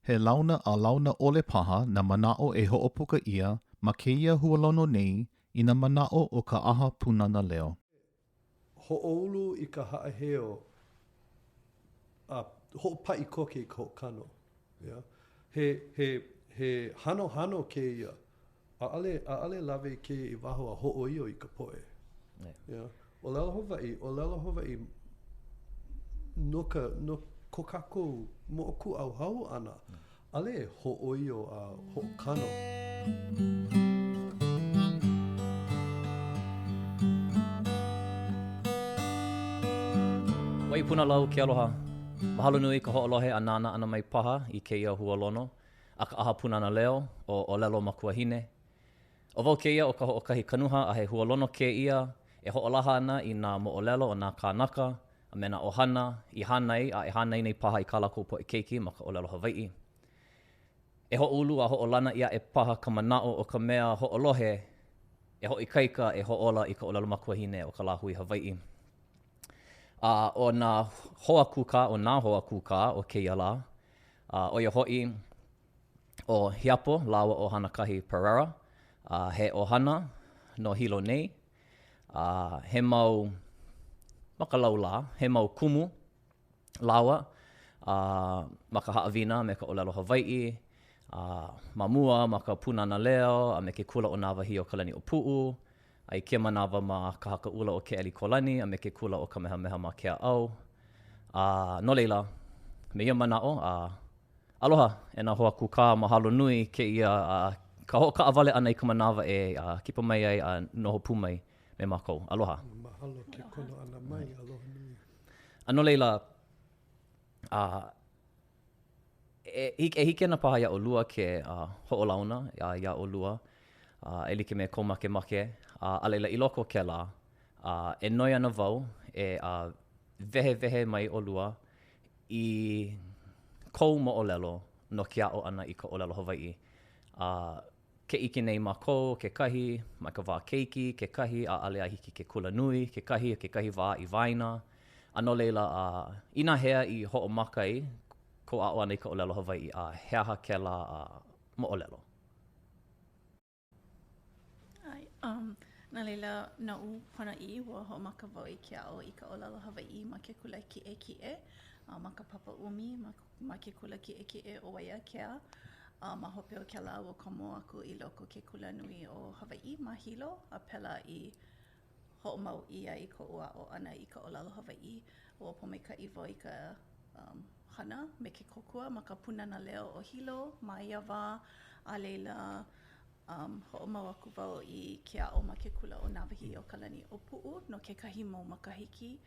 He launa a launa ʻole paha nā manaʻo e hoʻopuka ʻia ma kēia hualono nei i nā manaʻo o ka ʻAha Pūnana Leo. Hoʻoulu i ka haʻaheo a hoʻopaʻi koke i ka hoʻokano. Yeah. He, he, he hanohano kēia. ʻAʻole, ʻaʻole lawe i kēia i waho a hōʻoio i ka poʻe. Yeah. Yeah. ʻŌlelo Hawaiʻi, ʻōlelo Hawaiʻi no ka, no ko kākou moʻokūʻauhau ʻana, ʻaʻole e hōʻoio a hoʻokano. Waipunalau ke aloha. Mahalo nui ka hoʻolohe a nānā ʻana mai paha i kēia hualono a ka ʻAha Pūnana Leo ʻo ʻŌlelo Makuahine. ʻO wau kēia ʻo Kahoʻokahi Kanuha a he hualono kēia e hoʻolaha ana i nā moʻolelo o nā kānaka a me nā ʻohana i hānai a e hānai nei paha i kā lākou poʻe keiki ma ka ʻōlelo Hawaiʻi. E hoʻoulu a hoʻolana ʻia aʻe paha ka manaʻo o ka mea hoʻolohe e hoʻoikaika e hoʻōla i ka ʻōlelo makuahine o ka lāhui Hawaiʻi. A ʻo nā hoa kūkā, ʻo nā hoa kūkā o kēia lā, a ʻo ia hoʻi, ʻo Hiapo lāua ʻo Hanakahi Perreira, a he ʻohana no Hilo nei, a he mau ma ka laulā, he mau kumu lāua a ma ka haʻawina a me ka ʻōlelo Hawaiʻi, a ma mua ma ka Pūnana Leo a me ke kula ʻo Nāwahīokalaniʻōpuʻu, a i kēia manawa ma Ka Haka ʻUla o Keʻelikōlani a me ke kula ʻo Kamehameha ma Keaʻau. A no laila, me ia manaʻo, a aloha e nā hoa kūkā, mahalo nui kēia a ka hoʻokaʻawale ʻana i ka manawa e kipa mai ai a noho pū mai me mākou. Aloha. Mahalo ke kono ʻana mai, aloha nui. A no laila, a E hiki ana paha iā ʻolua ke hoʻolauna iā ʻolua e like me kou makemake, a laila i loko o kēlā, e noi ana wau e wehewehe mai ʻolua i kou moʻolelo no ke aʻo ʻana i ka ʻōlelo Hawaiʻi. Ke ʻike nei mākou, kekahi mai ka wā keiki, kekahi ʻaʻole a hiki ke kula nui, kekahi kekahi wā i waena. A no laila, inahea i hoʻomaka ai kou aʻo ʻana i ka ʻōlelo Hawaiʻi, a he aha kēlā moʻolelo? ʻAe, um, no laila, noʻu ponoʻī, ua hoʻomaka wau i ke aʻo i ka ʻōlelo Hawaiʻi ma ke kula kiʻekiʻe, a ma ka papa ʻumi ma, ma ke kula kiʻekiʻe o Waiākea. A ma hope o kēlā, ua komo aku i loko ke kula nui o Hawaiʻi ma Hilo, a pēlā i hoʻomau ʻia i koʻu aʻo ʻana i ka ʻōlelo Hawaiʻi. Ua pōmaikaʻi wau i ka um, hana me ke kōkua ma ka Pūnana Leo o Hilo ma ia wā, a laila um, hoʻomau aku wau i ke aʻo ma ke kula ʻo Nāwahīokalaniʻōpuʻu no kekahi mau makahiki.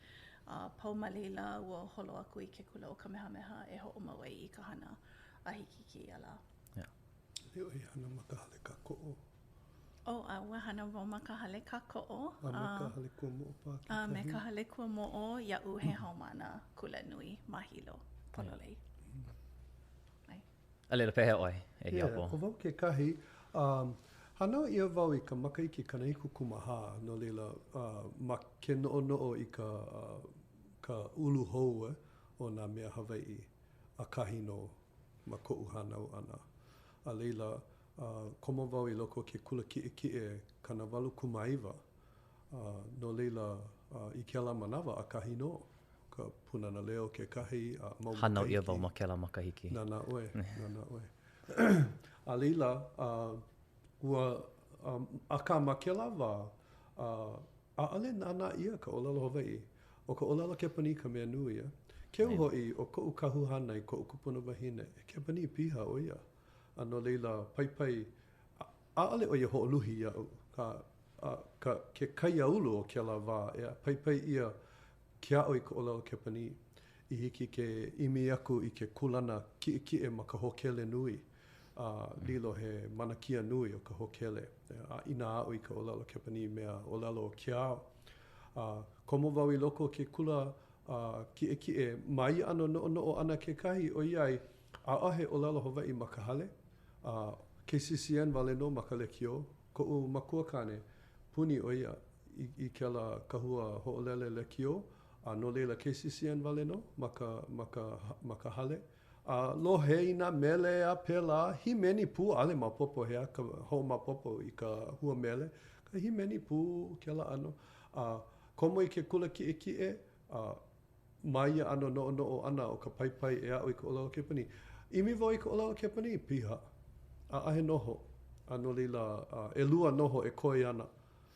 A pau ma laila, ua holo aku i ke kula ʻo Kamehameha e hoʻomau ai i ka hana a hiki i kēia lā. Yeah. ʻAʻole ʻoe hana ma ka hale kākoʻo. Oh, a ua hana wau ma ka hale kākoʻo. A me ka hale kuamoʻo paha kekahi. A me ka hale kuamoʻo iaʻu he haumāna kulanui ma Hilo, pololei. ʻAe. A laila, pehea ʻoe, e Hiapo? Yeah, ʻo wau kekahi, um, hānau ʻia wau i ka makahiki 74, no laila, uh, ma ke noʻonoʻo i ka, uh, ka ulu hou eh, o nā mea Hawaiʻi, ʻakahi nō ma koʻu hānau ʻana. A laila, komo wau i loko o ke kula kiʻekiʻe 89, a no laila, i kēlā manawa, ʻakahi nō ka Pūnana Leo kekahi a mau makahiki. Hānau ʻia wau ma kēlā makahiki. Nānā ʻoe, nānā ʻoe. A laila, ua, akā ma kēlā wā, ʻaʻole nānā ʻia ka ʻōlelo Hawaiʻi. ʻO ka ʻōlelo Kepanī ka mea nui, a keu hoʻi ʻo koʻu kahu hānai, koʻu kupuna wahine, he Kepanī piha ʻo ia. A no laila, paipai, ʻaʻole ʻo ia hoʻoluhi iaʻu, ka, ka, ke kaiāulu o kēlā wā, ʻeā, paipai ʻia ke aʻo i ka ʻōlelo Kepanī i hiki ke ʻimi aku i ke kūlana kiʻekiʻe ma ka hōkele nui, a lilo he manakia nui o ka hōkele, a inā aʻo i ka ʻōlelo Kepanī mea ʻōlelo o ke ao. A komo wau i loko o ke kula kiʻekiʻe ma ia ʻano noʻonoʻo ʻana kekahi, ʻoiai, ʻAʻohe ʻōlelo Hawaiʻi ma ka hale, a KCCN wale nō ma ka lekiō. Koʻu makuakāne, puni ʻo ia i, i kēlā kahua hoʻolele lekiō, a no laila KCCN wale nō ma ka, ma ka, ma ka hale. A lohe i nā mele a pēlā, hīmeni pū, ʻaʻole maopopo he aha ka hoʻomaopopo i ka hua mele, ka hīmeni pū kēlā ʻano. A komo i ke kula kiʻekiʻe, a ma ia ʻano noʻonoʻo ʻana o ka paipai e aʻo i ka ʻōlelo Kepanī. ʻImi wau i ka ʻōlelo Kepanī, piha. ʻAʻohe noho. A no laila, ʻelua noho e koe ana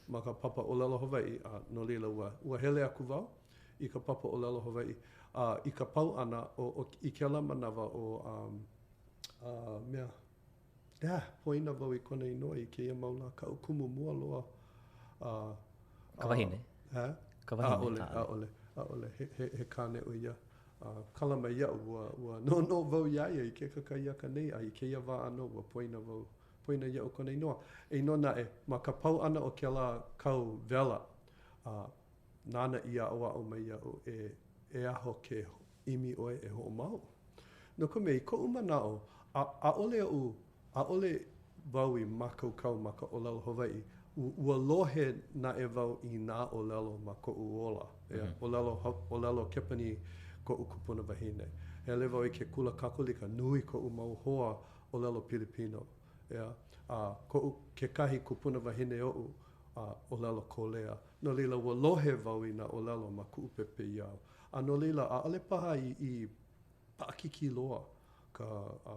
ma ka papa ʻōlelo Hawaiʻi, a no laila, ua, ua hele aku wau i ka papa ʻōlelo Hawaiʻi. A i ka pau ʻana o, o, i kēlā manawa o, um, a, mea, ah, poina wau i kona inoa i kēia mau lā, kaʻu kumu mua loa. A, ka wahine? A, Ka wahine? ʻAʻole, ʻaʻole, ʻaʻole, he, he, he kāne ʻo ia. A, kala mai iaʻu, ua, ua noʻonoʻo wau iā ia i ke kakahiaka nei, a i kēia wā ʻānō, ua poina wau, poina iaʻu kona inoa. Eia nō naʻe, ma ka pau ʻana o kēlā kau wela, a, nāna i aʻoaʻo mai iaʻu e, e aho ke ʻimi ʻoe e hoʻomau. No ka mea, i koʻu manaʻo, a, ʻaʻole oʻu, ʻaʻole wau i mākaukau ma ka ʻōlelo Hawaiʻi, ua lohe naʻe wau i nā ʻōlelo ma koʻu ola, ʻeā, ʻōlelo, ʻōlelo Kepanī koʻu kupuna wahine. Hele wau i ke kula Kakolika, nui koʻu mau hoa ʻōlelo Pilipino, ʻeā, a koʻu kekahi kupuna wahine oʻu, a ʻōlelo Kōlea. No laila, ua lohe wau i nā ʻōlelo ma kuʻu pepeiao. A no laila, ʻaʻole paha i, i paʻakikī loa ka, a,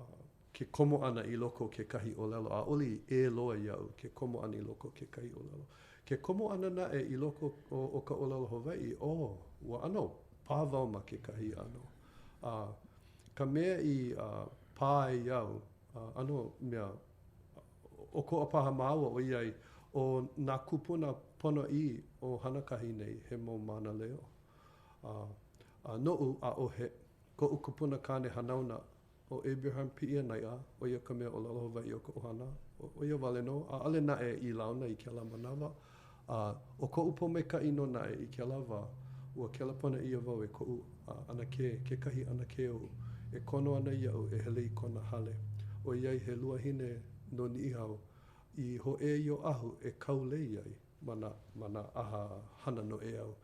a, ke komo ʻana i loko o kekahi ʻōlelo. ʻAʻole i ʻē loa iaʻu ke komo ʻana i loko o kekahi ʻōlelo. Ke komo ʻana naʻe i loko o, o ka ʻōlelo Hawaiʻi, oh, ua ʻano pā wau ma kekahi ʻano. A ka mea i a, pā ai au, a, ʻano mea ʻokoʻa paha māua ʻoiai ʻo nā kūpuna ponoʻī o Hanakahi nei he mau mānaleo. A, a noʻu, ʻaʻohe. Koʻu kupuna kāne hanauna, ʻo Abraham Piʻianaiʻa, ʻo ia ka mea ʻōlelo Hawaiʻi o ka ʻohana, ʻo ia wale nō, ʻaʻole naʻe i launa i kēlā manawa. A ʻo koʻu pōmaikaʻi nō naʻe i kēlā wā, ua kelepona ʻia wau e koʻu ʻanakē, kekahi ʻanakē oʻu, e kono ana iaʻu e hele i kona hale, ʻoiai he luahine no Niʻihau, i hōʻea i Oʻahu e kau lei ai ma nā, ma nā ʻaha hana noʻeau.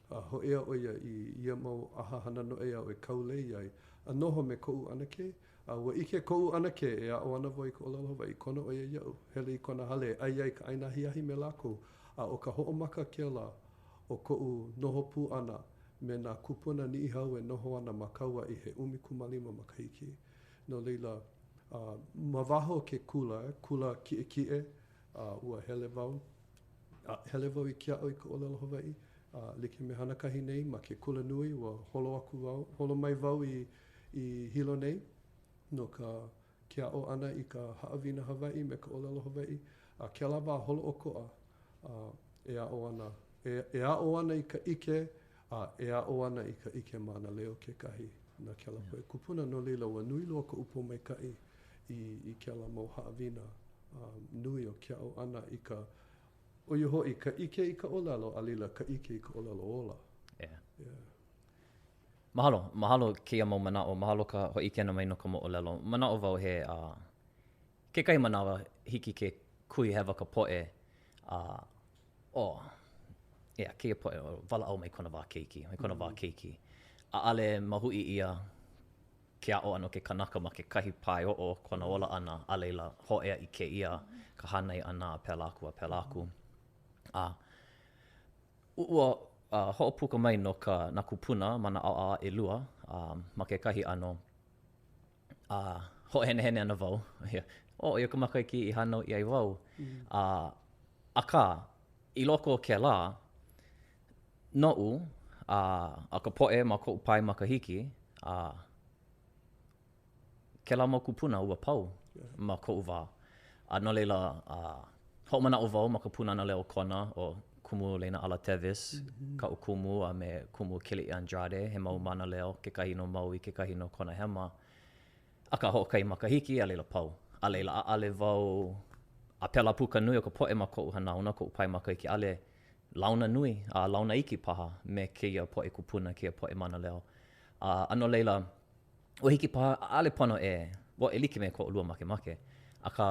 A hōʻea ʻo ia i ia mau ʻaha hana noʻeau e kau lei ai, a noho me koʻu ʻanakē, A ua ʻike koʻu ʻanakē e aʻo ana wau i ka ʻōlelo Hawaiʻi, kono ʻo ia iaʻu, hele i kona hale e ʻai ai ka ʻaina ahiahi me lākou, a ʻo ka hoʻomaka kēlā o koʻu noho pū ʻana me nā kūpuna Niʻihau e noho ana ma Kauaʻi he 15 makahiki. No laila, ma waho o ke kula, kula kiʻekiʻe, a ua hele wau, a hele wau i ke aʻo i ka ʻōlelo Hawaiʻi, a like me Hanakahi nei ma ke kula nui, ua holo aku wau, holo mai wau i i Hilo nei no ka ke aʻo ʻana i ka haʻawina Hawaiʻi me ka ʻōlelo Hawaiʻi, a kēlā wā holoʻokoʻa a e aʻo ana, e, e aʻo ana i ka ʻike a e aʻo ana i ka ʻike mānaleo kekahi na kēlā poʻe kūpuna. No laila, ua nui loa koʻu pōmaikaʻi i, i kēlā mau haʻawina nui o ke aʻo ʻana i ka, ʻo ia hoʻi, ka ʻike i ka ʻōlelo, a laila, ka ʻike i ka ʻōlelo ola. Yeah. Yeah. Mahalo, mahalo kēia mau manaʻo, mahalo ka hōʻike ʻana mai no ka moʻolelo. Manaʻo wau he uh, kekahi manawa hiki ke kuhi hewa ka poʻe a uh, oh, yeah, kēia poʻe walaʻau mai kona wā keiki, mai kona wā mm. keiki. ʻAʻole mahuʻi ʻia ke aʻo ʻana o ke kanaka ma kekahi pae oʻo kona ola ʻana, a laila, hōʻea i kēia ka hānai ʻana a pēlā aku a pēlā aku. A Ua hoʻopuka mai no ka nā kūpuna ma nā ʻaoʻao ʻelua, a ma kekahi ʻano, a hoʻohenehene ana wau, oh, ʻo ia ka makahiki i hānau ʻia ai wau. A, akā, i loko o kēlā, noʻu, a, a ka poʻe ma koʻu pae makahiki, a, kēlā mau kūpuna ua pau ma koʻu wā. A no laila, hoʻomanaʻo wau ma ka Pūnana Leo Kona ʻo Kumu Leinaʻala Tevis, mm -hmm. kaʻu kumu, a me Kumu Keliʻi Andrade, he mau mānaleo, kekahi no Maui, kekahi no Kona Hema. Akā hoʻokahi makahiki, a laila pau. A laila ʻaʻale wau, a pēlā pū ka nui o ka poʻe ma koʻu hanauna, koʻu pae makahiki, ʻaʻale launa nui, a launa iki paha me kēia poʻe kūpuna, kēia poʻe mānaleo. A, a no laila, Ua hiki paha, ʻaʻole pono e, well, e like me ko ʻolua makemake, akā,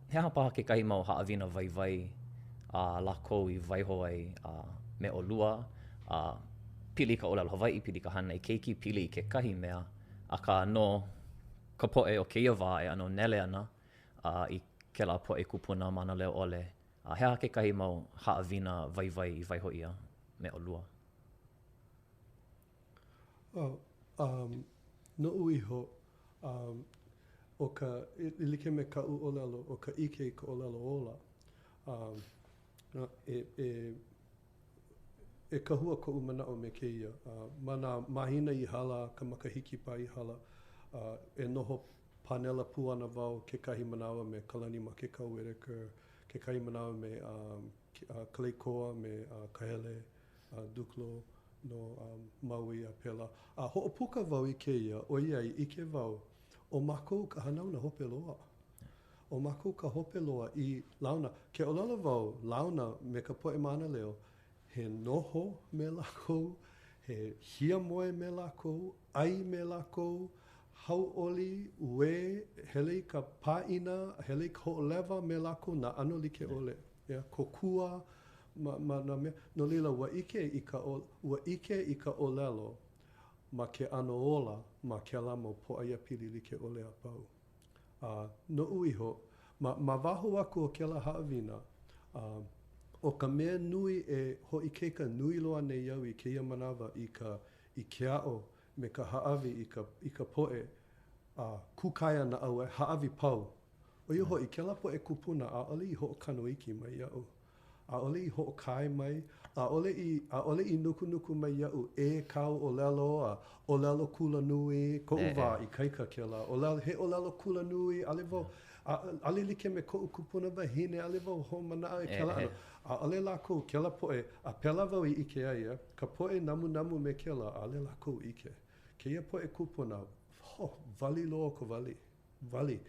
he aha paha kekahi mau haʻawina waiwai a lākou i waiho ai me ʻolua, a pili i ka ʻōlelo Hawaiʻi, pili i ka hānai keiki, pili i kekahi mea. Akā, no ka poʻe o kēia wā e ʻano nele ana i kēlā poʻe kūpuna mānaleo ʻole, a he aha kekahi mau haʻawina waiwai i waiho ʻia me ʻolua? Oh, um, noʻu iho, um, ʻo ka, e like me kaʻu ʻōlelo, ʻo ka ʻike i ka ʻōlelo ola, um, e, e, e kahua koʻu manaʻo me kēia. Uh, ma nā mahina i hala, ka makahiki paha i hala, uh, e noho pānela pū ana wau kekahi manawa me Kalani Makekau Whitaker, kekahi manawa me um, Kaleikoa me uh, Kahele uh, Dukelow no um, Maui a pēlā. A hoʻopuka wau i kēia, ʻoiai ʻike wau, ʻo mākou ka hanauna hope loa. ʻO mākou ka hope loa i launa. Ke ʻōlelo wau, launa me ka poʻe mānaleo, he noho me lākou, he hiamoe me lākou, ʻai me lākou, hauʻoli, uē, hele i ka pāʻina, hele i ka hoʻolewa me lākou, nā ʻano like ʻole. Yeah, kōkua ma, ma nā mea. No laila, ua ʻike i ka, ua ʻike i ka ʻōlelo ma ke ʻano ola ma kēlā mau pōʻaiapili like ʻole a pau. A noʻu iho, ma, ma waho aku o kēlā haʻawina, a, ʻo ka mea nui e hoʻoikaika nui loa nei au i kēia manawa i ka, i ke aʻo me ka hāʻawi i ka, i ka poʻe, a, kūkaea naʻau e hāʻawi pau. ʻO ia hoʻi, kēlā poʻe kūpuna, ʻaʻole i hoʻokano iki mai iaʻu. ʻAʻole i hoʻokae mai, ʻaʻole i, ʻaʻole i nukunuku mai iaʻu, e kāu ʻōlelo a ʻōlelo kulanui, koʻu wā ikaika kēlā, ʻōlelo, he ʻōlelo kulanui, ʻaʻole wau, ʻaʻole like me koʻu kupuna wahine, ʻaʻole wau hoʻomanaʻo i kēlā ʻano. ʻAʻole lākou, kēlā poʻe, a pēlā wau i ʻike ai, a ka poʻe namunamu me kēlā, ʻaʻole lākou ʻike. Kēia poʻe kūpuna, ho, wali loa ka wali. Wali.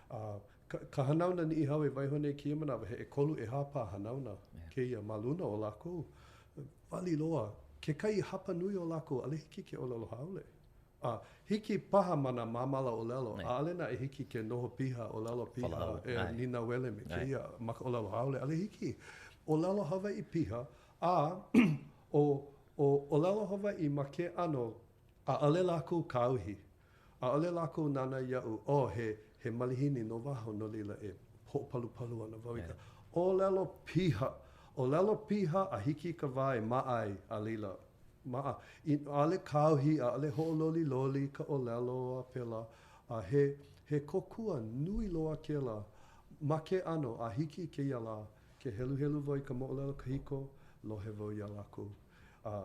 A ka, ka hanauna Niʻihau e waiho nei kēia manawa, he ʻekolu, ʻehā paha hanauna kēia ma luna o lākou. Wali loa. Kekahi hapa nui o lākou, ʻaʻole hiki ke ʻōlelo haole. A hiki paha ma nā māmala ʻōlelo, ʻaʻole naʻe hiki ke noho piha, ʻōlelo piha, e nīnauele me kēia ma ka ʻōlelo haole. ʻAʻole hiki. ʻōlelo Hawaiʻi piha, a ʻo, ʻo ʻōlelo Hawaiʻi ma ke ʻano, ʻaʻole lākou kāohi. ʻAʻole lākou nānā iaʻu, oh, he, he malihini no waho, no laila e hoʻopalupalu ana wau i ka ʻōlelo piha, ʻōlelo piha a hiki i ka wā e maʻa ai, a laila, maʻa. I, ʻaʻole kāohi, ʻaʻole hoʻololiloli ka ʻōlelo a pēlā, a he, he kōkua nui loa kēlā ma ke ʻano a hiki i kēia lā, ke heluhelu wau i ka moʻolelo kahiko, lohe wau iā lākou. A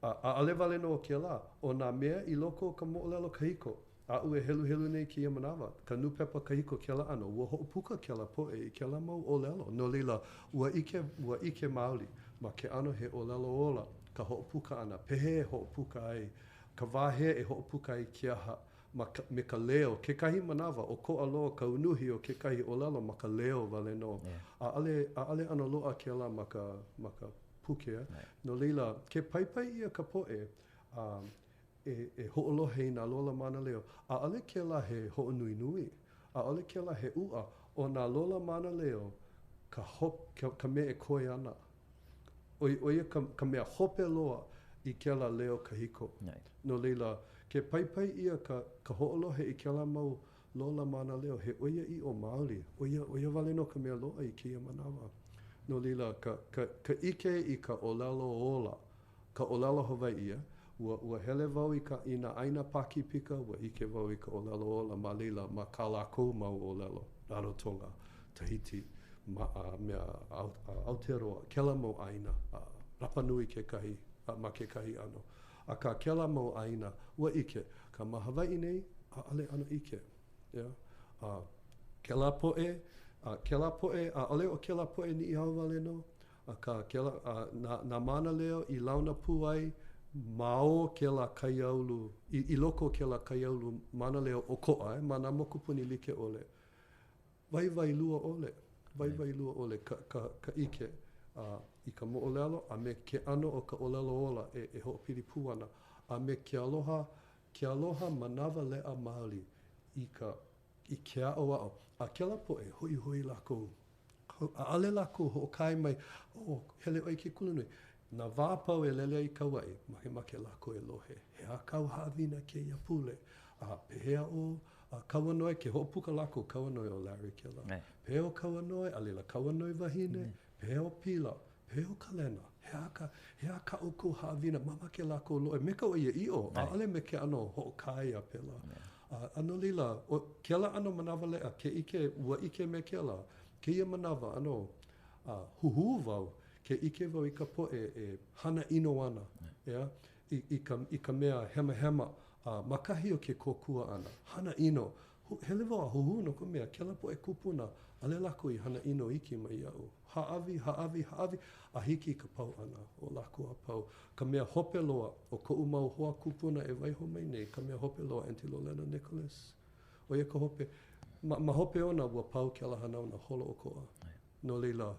A ʻaʻole wale nō kēlā, ʻo nā mea i loko o ka moʻolelo kahiko, aʻu e heluhelu nei kēia manawa, ka nūpepa kahiko kēlā ʻano, ua hoʻopuka kēlā poʻe i kēlā mau ʻōlelo, no laila, ua ʻike, ua ʻike maoli, ma ke ʻano he ʻōlelo ola ka hoʻopuka ʻana, pehea e hoʻopuka ai, ka wā hea e hoʻopuka ai ke aha, ma ka, me ka leo, kekahi manawa, ʻokoʻa loa ka unuhi o kekahi ʻōlelo ma ka leo wale nō. ʻAʻole, ʻaʻole ʻano loaʻa kēlā ma ka, ma ka puke. No laila, ke paipai ʻia ka poʻe a e, e hoʻolohe i nā lola mānaleo, ʻaʻole kēlā he hoʻonuinui, ʻaʻole kēlā he ʻuʻa, ʻo nā lola mānaleo ka, ka, ka mea e koe ana. ʻO, ʻo ia ka, ka mea hope loa i kēlā leo kahiko. No laila, ke paipai ʻia ka, ka hoʻolohe i kēlā mau lola mānaleo, he ʻoiaʻiʻo maoli, ʻo ia, ʻo ia wale nō ka mea loaʻa i kēia manawa. No laila, ka, ka, ka ʻike i ka ʻōlelo ola, ka ʻōlelo Hawaiʻi, eh? Ua, ua hele wau i ka, i nā ʻāina Pākīpika, ua ʻike wau i ka ʻōlelo ola ma laila, ma kā lākou mau ʻōlelo, Rarotonga, Tahiti, ma, a mea, Aotearoa, kēlā mau ʻāina, a Rapanui kekahi, a ma kekahi ʻano. Akā, kēlā mau ʻāina, ua ʻike. Akā ma Hawaiʻi nei, ʻaʻole ʻano ʻike. Yeah. A kēlā poʻe, a kēlā poʻe, ʻaʻole ʻo kēlā poʻe Niʻihau wale nō, akā kēlā, a nā, nā mānaleo i launa pū ai ma o kēlā kaiaulu, i, i loko o kēlā kaiaulu mānaleo ʻokoʻa, eh, ma nā mokupuni like ʻole. Waiwai lua ʻole, waiwai lua ʻole ka, ka, ka ʻike a, i ka moʻolelo a me ke ʻano o ka ʻōlelo ola e, e hoʻopili pū ana, a me ke aloha, ke aloha manawaleʻa maoli i ka, i ke aʻoaʻo. A kēlā poʻe, hoihoi lākou. ʻAʻole lākou hoʻokae mai, oh, hele ʻoe i ke kulanui. Nā wā a pau e lele ai i Kauaʻi, makemake lākou e lohe, he aha kāu haʻawina kēia pule? A pehea ʻo Kauanoe, ke hoʻopuka lākou Kauanoe ʻo Larry kēlā. Pehea ʻo Kauanoe, a laila Kauanoe wahine, pehea ʻo Pila, pehea ʻo Kalena, he aha ka, he aha kā ʻoukou haʻawina, mamake lākou lohe me ka ʻoiaʻiʻo, ʻaʻole me ke ʻano hoʻokae a pēlā. A, a no laila, ʻo kēlā ʻano manawaleʻa, ke ʻike, ua ʻike me kēlā, kēia manawa, ʻano, a, huhū wau, ke ʻike wau i ka poʻe e hana ʻino ana, ʻeā, i, i ka, i ka mea hemahema, a ma kahi o ke kōkua ʻana, hana ʻino. Hele wau a huhū no ka mea, kēlā poʻe kūpuna, ʻaʻole lākou i hana ʻino iki mai iaʻu. Hāʻawi, hāʻawi, hāʻawi, a hiki i ka pau ʻana o lākou a pau. Ka mea hope loa o koʻu mau hoa kūpuna e waiho mai nei, ka mea hope loa, Aunty Lolena Nicholas. ʻO ia ka hope. Ma, ma hope ona, ua pau kēlā hanauna holoʻokoʻa. No laila,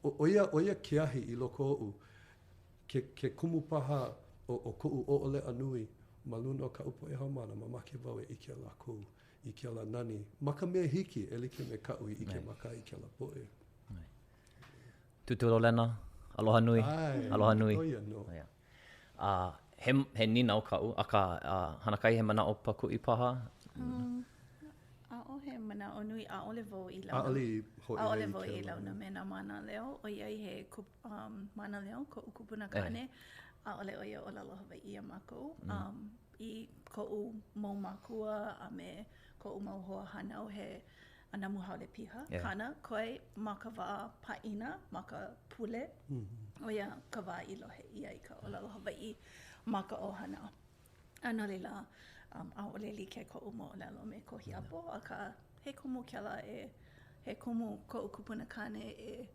ʻo ia, ʻo ia ke ahi i loko oʻu, ke, ke kumu paha o, o koʻu ʻoʻoleʻa nui ma luna o kaʻu poʻe haumāna, mamake wau e ʻike lākou i kēlā nani ma ka mea hiki e like me kaʻu i ʻike maka ai i kēlā poʻe. Tūtū Lolena, aloha nui. ʻAe, Aloha nui. ʻo ia nō. Yeah. A he, he nīnau kaʻu, akā, uh, Hanakahi, he manaʻo pākuʻi paha? Um, ʻaʻohe manaʻo nui, ʻaʻole wau i launa. ʻAʻole i hōʻea i ʻAʻole wau i launa me nā mānaleo, ʻoiai he kup, um, mānaleo koʻu kupuna kāne, ʻaʻole ʻo ia ʻōlelo Hawaiʻi iā mākou. Mm. Um, i koʻu mau mākua a me koʻu mau hoa hānau he ʻanamu haole piha yeah. kāna, koe ma ka wā pāʻina, ma ka pule, mm -hmm. ʻo ia ka wā i lohe ʻia i ka ʻōlelo Hawaiʻi ma ka ʻohana. A no laila, um, ʻaʻole like koʻu moʻolelo me ko Hiapo, akā he kumu kēlā e, he kumu koʻu kupuna kāne e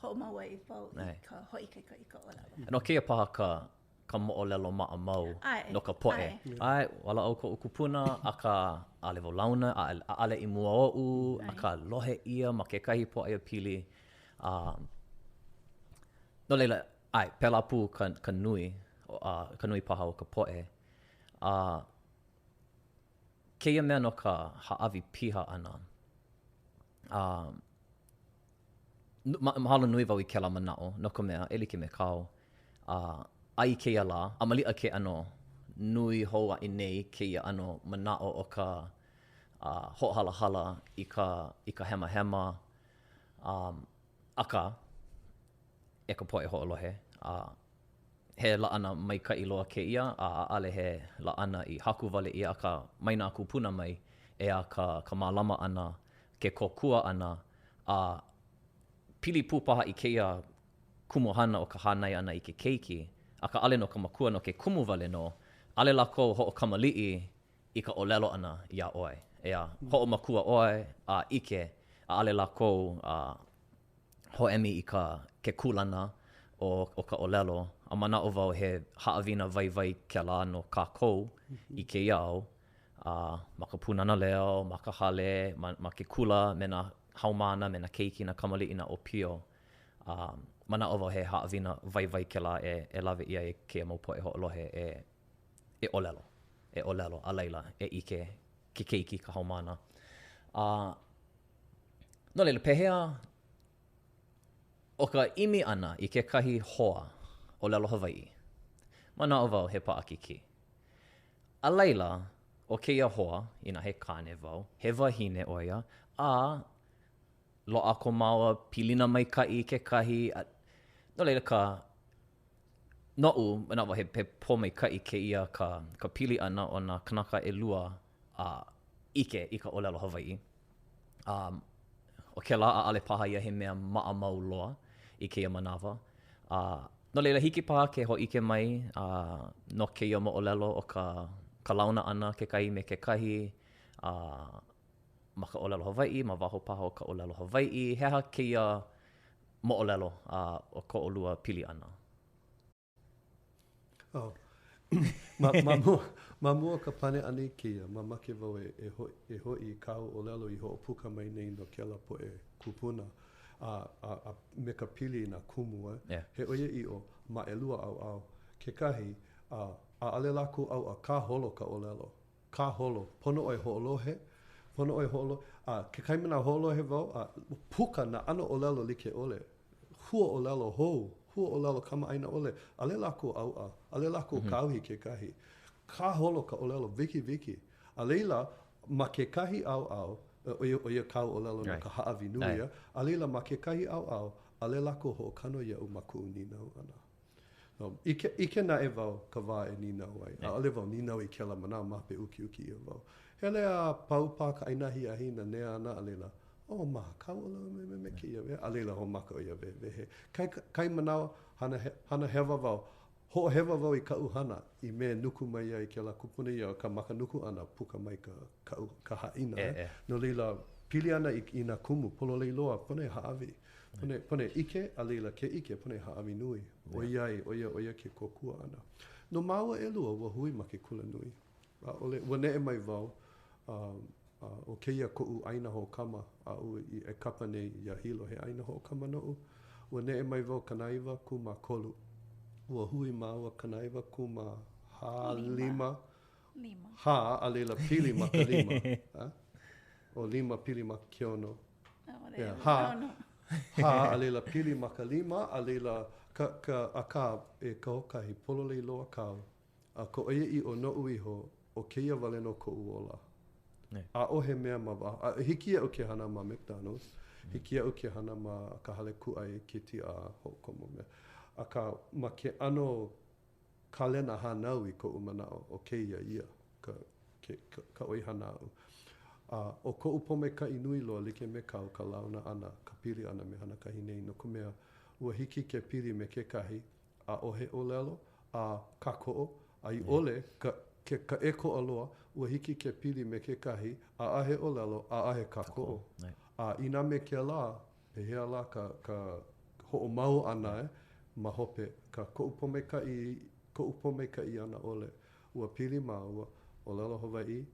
hoʻomau ai wau i ka hoʻoikaika i ka ʻōlelo. No kēia paha ka, ka moʻolelo maʻamau no ka poʻe. ʻAe, walaʻau koʻu kupuna, akā ʻaʻole wau launa, ʻaʻole i mua oʻu, akā lohe ʻia ma kekahi pōʻaiapili. A no laila, ʻae, pēlā pū ka, ka nui, ka nui paha o ka poʻe. A kēia mea no ka hāʻawi piha ʻana, a Mahalo nui wau i kēlā manaʻo, no ka mea, e like me kāu, a, a i kēia lā, a maliʻa ke ʻano nui hou aʻe nei kēia ʻano manaʻo o ka a, hoʻohalahala i ka, i ka hemahema, um, akā, e ka poʻe hoʻolohe, a, he laʻana maikaʻi loa kēia, a ʻaʻole he laʻana i haku wale ʻia, akā, mai nā kūpuna mai, ʻeā, ka, ka mālama ʻana, ke kōkua ʻana, a pili pū paha i kēia kumuhana o ka hānai ʻana i ke keiki, akā ʻaʻole no ka makua, no ke kumu wale nō, ʻaʻole lākou hoʻokamaliʻi i ka ʻōlelo ʻana iā ʻoe. ʻEā, hoʻomakua ʻoe a ʻike, ʻaʻole lākou hoʻēmi i ka ke kūlana o o ka ʻōlelo, a manaʻo wau he haʻawina waiwai kēlā no kākou i kēia au, a ma ka Pūnana Leo, ma ka hale, ma, ma ke kula, me nā haumāna, me nā keiki, nā kamaliʻi, nā ʻōpio. A manaʻo wau he haʻawina waiwai kēlā e, e lawe ʻia e kēia mau poʻe hoʻolohe e, e ʻōlelo, e ʻōlelo, a laila, e ʻike ke keiki, ka haumāna. A no laila, pehea ʻo ka ʻimi ʻana i kekahi hoa ʻōlelo Hawaiʻi, manaʻo wau he paʻakikī. A laila, ʻo kēia hoa, inā he kāne wau, he wahine ʻo ia, a loaʻa ko māua pilina maikaʻi kekahi, a no laila ka, noʻu, manaʻo wau he, he pōmaikaʻi kēia ka, ka pili ʻana o nā kanaka ʻelua a ʻike i ka ʻōlelo Hawaiʻi. A ʻo kēlā ʻaʻole paha ia he mea maʻamau loa i kēia manawa. A no laila, hiki paha ke hōʻike mai a no kēia moʻolelo o ka ka launa ʻana kekahi me kekahi a ma ka ʻōlelo Hawaiʻi, ma waho paha o ka ʻōlelo Hawaiʻi. He aha kēia moʻolelo a o ko ʻolua pili ʻana? Oh. Ma, ma, mua, ma mua o ka pane ʻana i kēia, mamake wau e, e, ho, e hoʻi i kāu ʻōlelo i hoʻopuka mai nei no kēlā poʻe kūpuna a, a, a me ka pili i nā kumu. Eh? Yeah. He ʻoiaʻiʻo, ma ʻelua ʻaoʻao. Kekahi, a, ʻaʻole lākou ʻauʻa, kāholo ka ʻōlelo. Kāholo, pono ʻoe hoʻolohe, pono ʻoe hoʻolohe, a kekahi manawa hoʻolohe wau, a puka nā ʻano ʻōlelo like ʻole. Hua ʻōlelo hou, hua ʻōlelo kamaʻāina ʻole, ʻaʻole lākou ʻauʻa, ʻaʻole lākou kāohi kekahi. Kāholo ka ʻōlelo wikiwiki. A laila, ma kekahi ʻaoʻao, ʻo ia, ʻo ia kāu ʻōlelo no ka hāʻawi nui, a laila, ma kekahi ʻaoʻao, ʻaʻole lākou hoʻokano iaʻu ma kuʻu nīnau ʻana. No, ʻike, ʻike naʻe wau ka wā e nīnau ai. ʻAʻole wau nīnau i kēlā manawa ma hope ukiuki ʻia wau. Hele a pau paha ka ʻaina ahiahi, nanea ana, a laila, oh, ma kāu ʻōlelo me, me, me kēia mea, a laila hoʻomaka ʻo ia wehewehe. Kai, kai manawa, hana, hana hewa wau. Hoʻohewa wau i kaʻu hana i mea e nuku mai ai kēlā kupuna ia ka ma ka nuku ʻana, puka mai ka, kaʻu, ka haʻina. Eh. No laila, pili ana i, i nā kumu, pololei loa, pono e hāʻawi. Pono, pono e ʻike, a laila ke ʻike, pono e hāʻawi nui. ʻOiai, ʻo ia, ʻo ia ke kōkua ʻana. No māua ʻelua, ua hui ma ke kulanui. ʻAʻole, ua neʻe mai wau, a, a ʻo kēia koʻu ʻāina hoʻokama aʻu i e kapa nei iā Hilo he ʻāina hoʻokama noʻu. Ua neʻe mai wau 93. Ua hui māua 94 lima. Lima. Hā, a laila pili ma ka lima. A? ʻO lima pili ma ke ono. ʻAʻole. Hā. Hā, a laila pili ma ka lima, a laila ka, ka, akā, e Kahokahi, pololei loa kāu. A ka ʻoiaʻiʻo noʻu iho, ʻo kēia wale nō koʻu ola. ʻAʻohe mea ma waho. A hiki iaʻu ke hana ma McDonaldʻs, hiki iaʻu ke hana ma ka hale kūʻai kiti a hoʻokomo mea. Akā, ma ke ʻano kalena hānau i koʻu manaʻo, ʻo kēia ia ka, ke, ka, ka ʻoihana aʻu. A ʻo koʻu pōmaikaʻi nui loa like me kāu ka launa ʻana, ka pili ʻana me Hanakahi nei, no ka mea, ua hiki ke pili me kekahi, ʻaʻohe ʻōlelo, a kākoʻo, a i ʻole ka, ke, ka ʻēkoʻa loa, ua hiki ke pili me kekahi, ʻaʻahe ʻōlelo, ʻaʻahe kākoʻo. A inā me kēlā, pehea lā ka, ka hoʻomau ʻana e, ma hope, ka koʻu pōmaikaʻi, koʻu pōmaikaʻi ana ʻole, ua pili māua, ʻōlelo Hawaiʻi,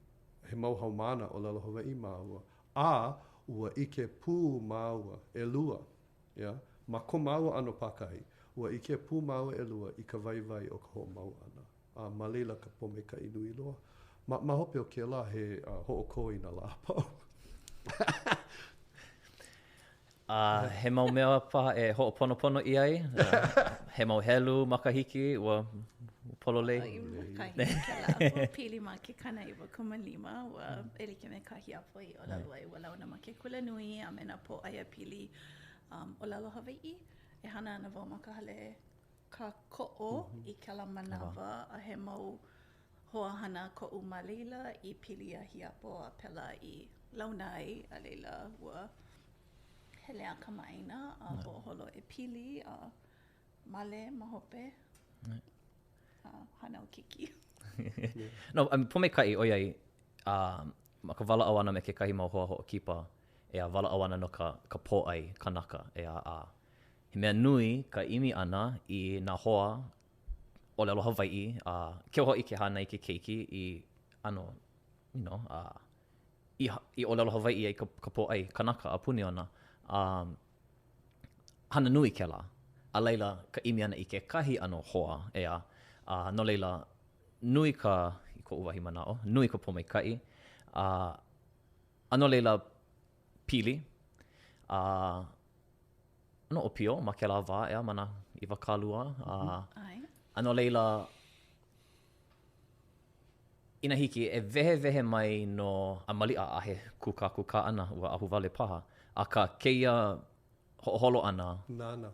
he mau haumāna ʻōlelo Hawaiʻi māua, a ua ʻike pū māua, ʻelua, Yeah. Ma ko māua ʻano pākahi, ua ʻike pū māua ʻelua i ka waiwai o ka hoʻomau ʻana. A ma laila ka pōmaikaʻi nui loa. Ma, ma hope o kēlā, he uh, hoʻokō i nā lā a pau. A he mau mea paha e hoʻoponopono ʻia ai? He mau helu makahiki ua pololei? Makahiki kēlā. Ua pili ma ke 95, ua e like me kā Hiapo i ʻōlelo ai, ua launa ma ke kulanui a me nā pōʻaiapili um, ʻōlelo Hawaiʻi. E hana ana wau ma ka hale kākoʻo i kēlā manawa a he mau hoa hana koʻu ma laila i pili iā Hiapo a pēlā i launa ai, a laila ua hele a kamaʻāina a hoʻoholo e pili a male ma hope a hānau keiki. No, I mean, pōmaikaʻi ʻoiai uh, ma ka walaʻau ʻana me kekahi mau hoa hoʻokipa, ʻeā, walaʻau ana no ka, ka pōʻai kanaka, ʻeā, a he mea nui ka ʻimi ʻana i nā hoa ʻōlelo Hawaiʻi, a keu hoʻi ke hānai ke keiki i ʻano, you know, a i, i ʻōlelo Hawaiʻi ai ka, ka pōʻai kanaka a puni ona. A hana nui kēlā. A laila, ka ʻimi ʻana i kekahi ʻano hoa, ʻeā, a no laila, nui ka, i koʻu wahi manaʻo, nui ka pōmaikaʻi, a, a no laila, pili, a ʻano ʻōpio ma kēlā wā, ʻeā, ma nā 20, a, a no laila, inā hiki, e wehewehe mai no, a maliʻa ʻaʻahe kūkākūkā ʻana, ua ahuwale paha, akā kēia hoʻoholo ʻana. Nāna.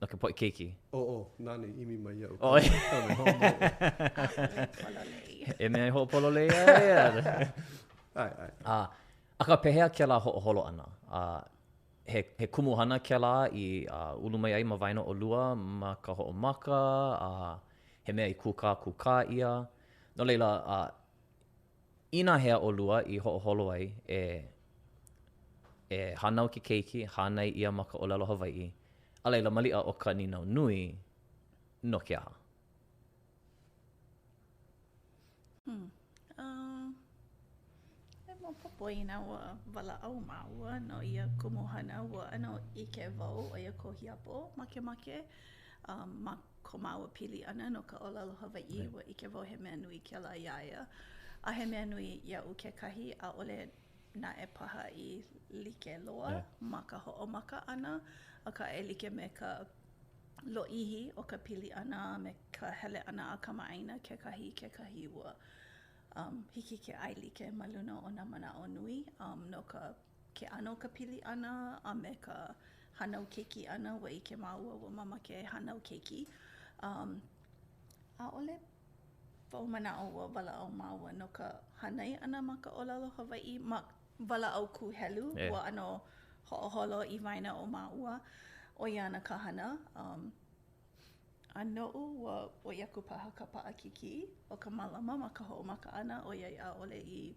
No ka poʻe keiki. ʻŌ, nāna i ʻimi mai iaʻu. ʻOe. E mea e hoʻopololei ai. ʻAe, ʻae. A, akā pehea kēlā hoʻoholo ʻana? A, he, he kumuhana kēlā i uh, ulu mai ai ma waena o ʻolua ma ka hoʻomaka, a he mea i kūkākūkā ʻia. No laila, uh, Inahea ʻolua i hoʻoholo ai e e hānau ke keiki, hānai ʻia ma ka ʻōlelo Hawaiʻi, a laila maliʻa ʻo ka nīnau nui, no ke aha? Hmm. Uh, e maopopo inā ua walaʻau māua no ia kumuhana, ua ʻano ʻike wau ʻo ia ko Hiapo makemake um, ma ko māua pili ʻana no ka ʻōlelo Hawaiʻi, ua ʻike wau he mea nui kēlā iā ia. A he mea nui iaʻu kekahi, ʻaʻole naʻe paha i like loa ma ka hoʻomaka ʻana, akā e like me ka lōʻihi o ka pili ʻana a me ka hele ʻana a kamaʻāina kekahi i kekahi, ua. Um, hiki ke ʻaelike ma luna o nā manaʻo nui um, no ka ke ʻano o ka pili ʻana a me ka hānau keiki ʻana, ua ʻike māua ua mamake e hānau keiki. Um, ʻaʻole wau manaʻo ua walaʻau māua no ka hānai ʻana ma ka ʻōlelo Hawaiʻi, ma walaʻau kūhelu, yeah. ua ʻano hoʻoholo i waena o māua, ʻo ia ana ka hana. Um, a noʻu, ua ʻoi aku paha ka paʻakikī o ka mālama ma ka hoʻomaka ʻana, ʻoiai ʻaʻole i